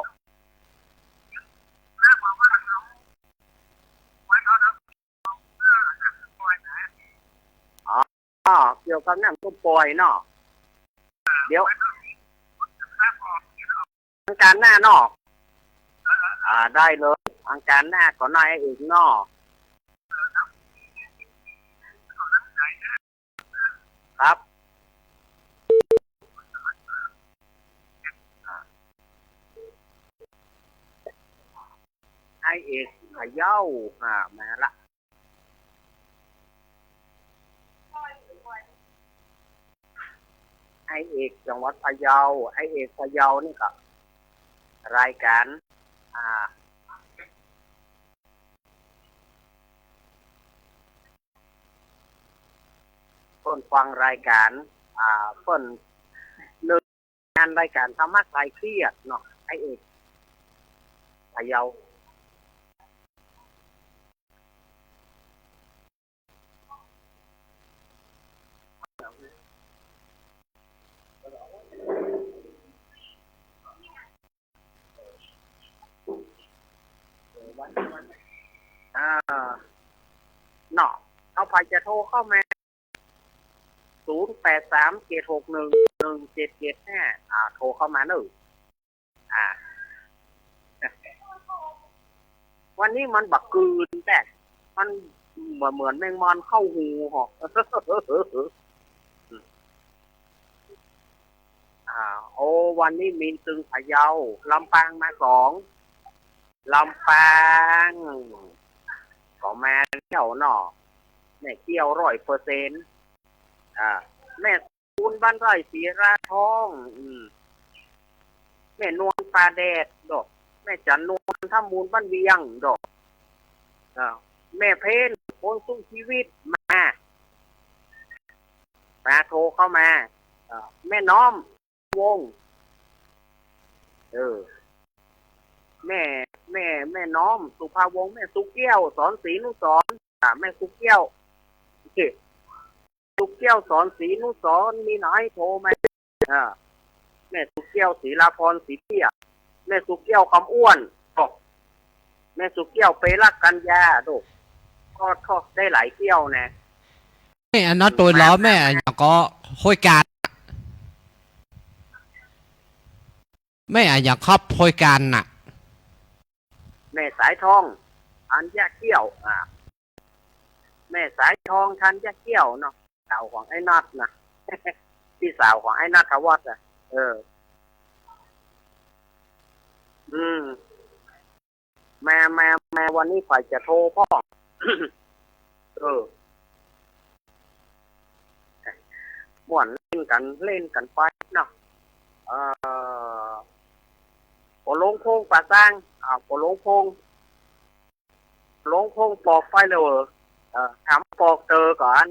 อ๋อ เกี่ยวกับน้ำต้มปอยเนาะ เดี๋ยว อังคารหน้าเนาะ อ่า ได้เลย อังคารหน้าก่อนหน่อยเองเนาะ ครับ ไอเอกพะเยา อ่า มาละ ไอเอกจังหวัดพะเยา ไอเอกพะเยานี่ก็ รายการ อ่า เปิ้นฟังรายการ อ่า เปิ้น งานรายการธรรมะคลายเครียดเนาะ ไอเอกพะเยา รจะโทรเข้ามา ศูนย์แปดสาม เจ็ดหกหนึ่ง หนึ่งเจ็ดเจ็ดห้า อ่า โทรเข้ามาเน่อ อ่า วันนี้มันบ่กืนแต๊ มันเหมือน เหมือนแมงมันเข้าหูหรอ อ่า โอ้ วันนี้มีตึงพะเยา ลำปางมาสอง ลำปาง ก็มาเกี้ยวเนาะ แม่เกี้ยวร้อยเปอร์เซ็นต์ อ่า แม่สมบูรณ์บ้านไร่ศิลาทอง อืม แม่นวลป่าแดดดอก แม่จันนวลทำมูลบ้านเวียงดอก อ่า แม่เพนคนสู้ชีวิตมา มาโทรเข้ามา อ่า แม่น้อม วงศ์ เออ แม่ แม่ แม่น้อม สุภาวงศ์ แม่สุเกี้ยว สอนศรีนุสรณ์ อ่า แม่สุเกี้ยว โอเค สุเกี้ยว สอนศรีนุสรณ์ มีไหนโทรมา อ่า แม่สุเกี้ยว ศรีลาพร ศรีเตี้ย แม่สุเกี้ยว คำอ้วน โอ้ แม่สุเกี้ยว เปรักกัญญา โด ก็ ก็ได้หลายเกี้ยวนะ แม่อันนั้นตัวล้อ แม่อันหยังก็ห้วยกาญ แม่อันหยังครับห้วยกาญน่ะ แม่สายทอง ธัญเกี้ยว อ่า แม่สายทอง ธัญเกี้ยวเนาะ สาวของไอ้นัทนะ พี่สาวของไอ้นัทวัฒน์นะ เออ อืม แม่ แม่ แม่ วันนี้ใผจะโทรพ่อง เออ ม่วนเล่นกั๋น เล่นกั๋นไปเนาะ เอ่อ ปอหลวงพงษ์ป่าซาง อ่า ปอหลวงพงษ์ หลวงพงษ์ปอกไปแล้วเหรอ เอ่อ ถามปอกเต๋อก่อน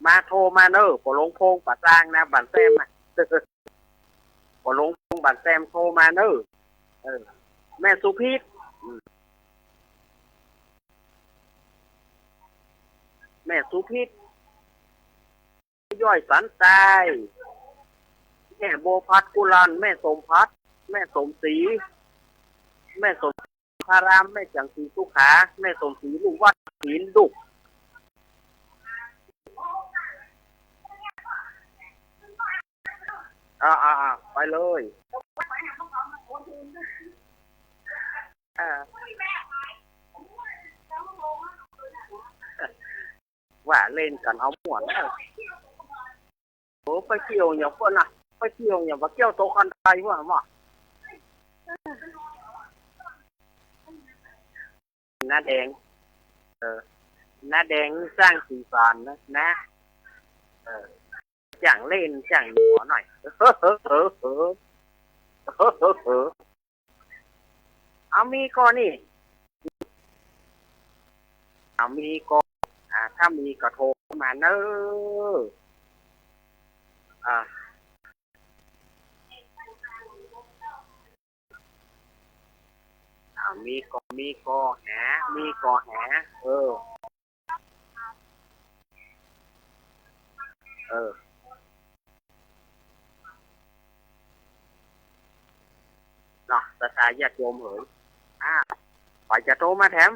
มาโทรมาเน่อ ปอหลวงพงษ์ป่าซางนะ บ้านแซมนะ ปอหลวงพงษ์บ้านแซมโทรมาเน่อ เออ แม่สุพิษ อืม แม่สุพิษ ย้อยสันตาย แม่บัวพัดกุลัน แม่สมพัด แม่สมศรี แม่สมพาราม แม่จังสีสุขา แม่สมศรีลุ่มวัด ศีลดุก อ่า อ่า อ่า ไปเลย อ่า ว่าเล่นกั๋นเอาม่วน เออ ไปเกี่ยวหยังเปิ้นน่ะ ไปเกี่ยวหยัง ไปเกี่ยวโต๊ะคันไดว่ะ ว่า น้าแดง เออ น้าแดงสร้างสีสันนะ นะ เออ จ้างเล่น จ้างหัวหน่อย เออ เออ เออ เออ เอามีก่อนี่ เอามีก่อ อ่า ถ้ามีก็โทรมาเน่อ อ่า อ่า มีก่อ มีก่อหา มีก่อหา เออ เออ เนาะ ศรัทธาญาติโยมเหย อ่า ใผจะโทรมาแถม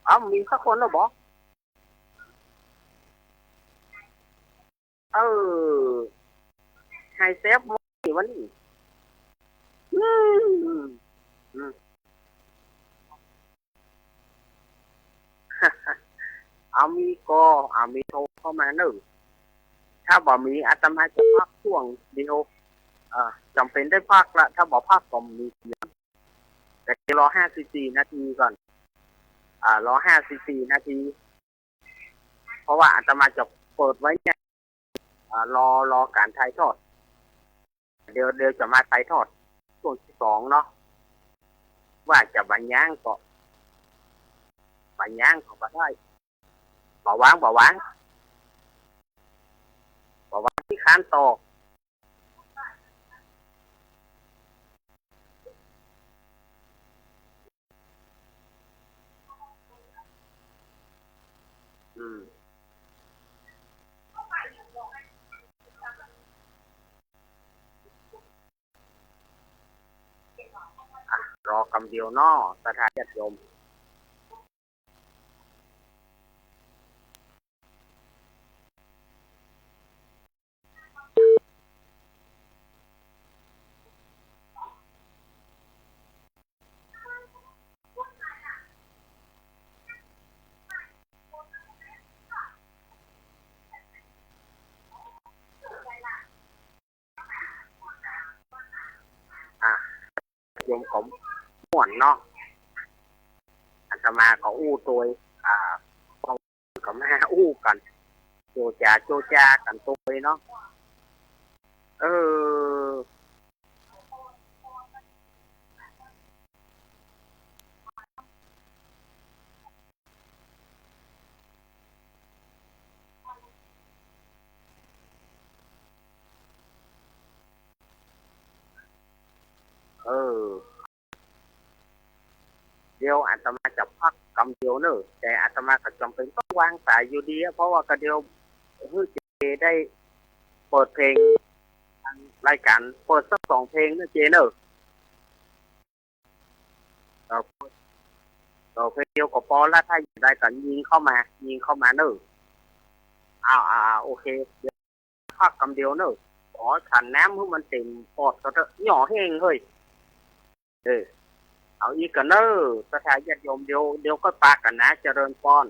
เอ้า มีสักคนแล้วบ่ เออ ไฮแซฟวันนี้ อืม อืม เอามีก่อ เอามีโทรเข้ามาเน่อ ถ้าบ่มีอาตมาจะพักช่วงเดียว เอ่อ จ๋ำเป๋นได้พักละ ถ้าบ่พักก็มีเสียง แต่รอห้าสิบสี่นาทีก่อน อ่า รอห้าสิบสี่นาที เพราะว่าอาตมาจะเปิดไว้เนี่ย อ่า รอ รอก๋านถ่ายทอด เดี๋ยว เดี๋ยวจะมาถ่ายทอดช่วงที่สองเนาะ ว่าจะบ่ายังก็ บ่ายังก็บ่ได้ บ่วาง บ่วาง บ่วาง ขี้ค้านต่อ อืม อ่ะ รอกำเดียวเนาะ ศรัทธาญาติโยม โยมก็ม่วนเนาะ อาตมาก็อู้ตวย อ่า ก็มาอู้กั๋น โจจา โจจากั๋นตวยเนาะ เออ เออ เดี๋ยวอาตมาจะพักกำเดียวเน่อ แต่อาตมาก็จ๋ำเป๋นต้องวางสายอยู่ดีอะ เพราะว่าก็เดี๋ยว หื้อเจได้เปิดเพลง รายก๋านเปิดสักสองเพลงเน่อเจเน่อ เออ เออ เพลงเดียวก็ปอละ ถ้าอยากได้ก็ยิงเข้ามา ยิงเข้ามาเน่อ อ้าว อ่า โอเค เดี๋ยวพักกำเดียวเน่อ ขอฉันน้ำหื้อมันเต๋มปอดก่อนเต๊อะ เหี่ยวแฮงเฮ้ย เออ เอาอี้ก่อนเน่อ ศรัทธาญาติโยม เดี๋ยว เดี๋ยวก็ปะกั๋นนะ เจริญปอน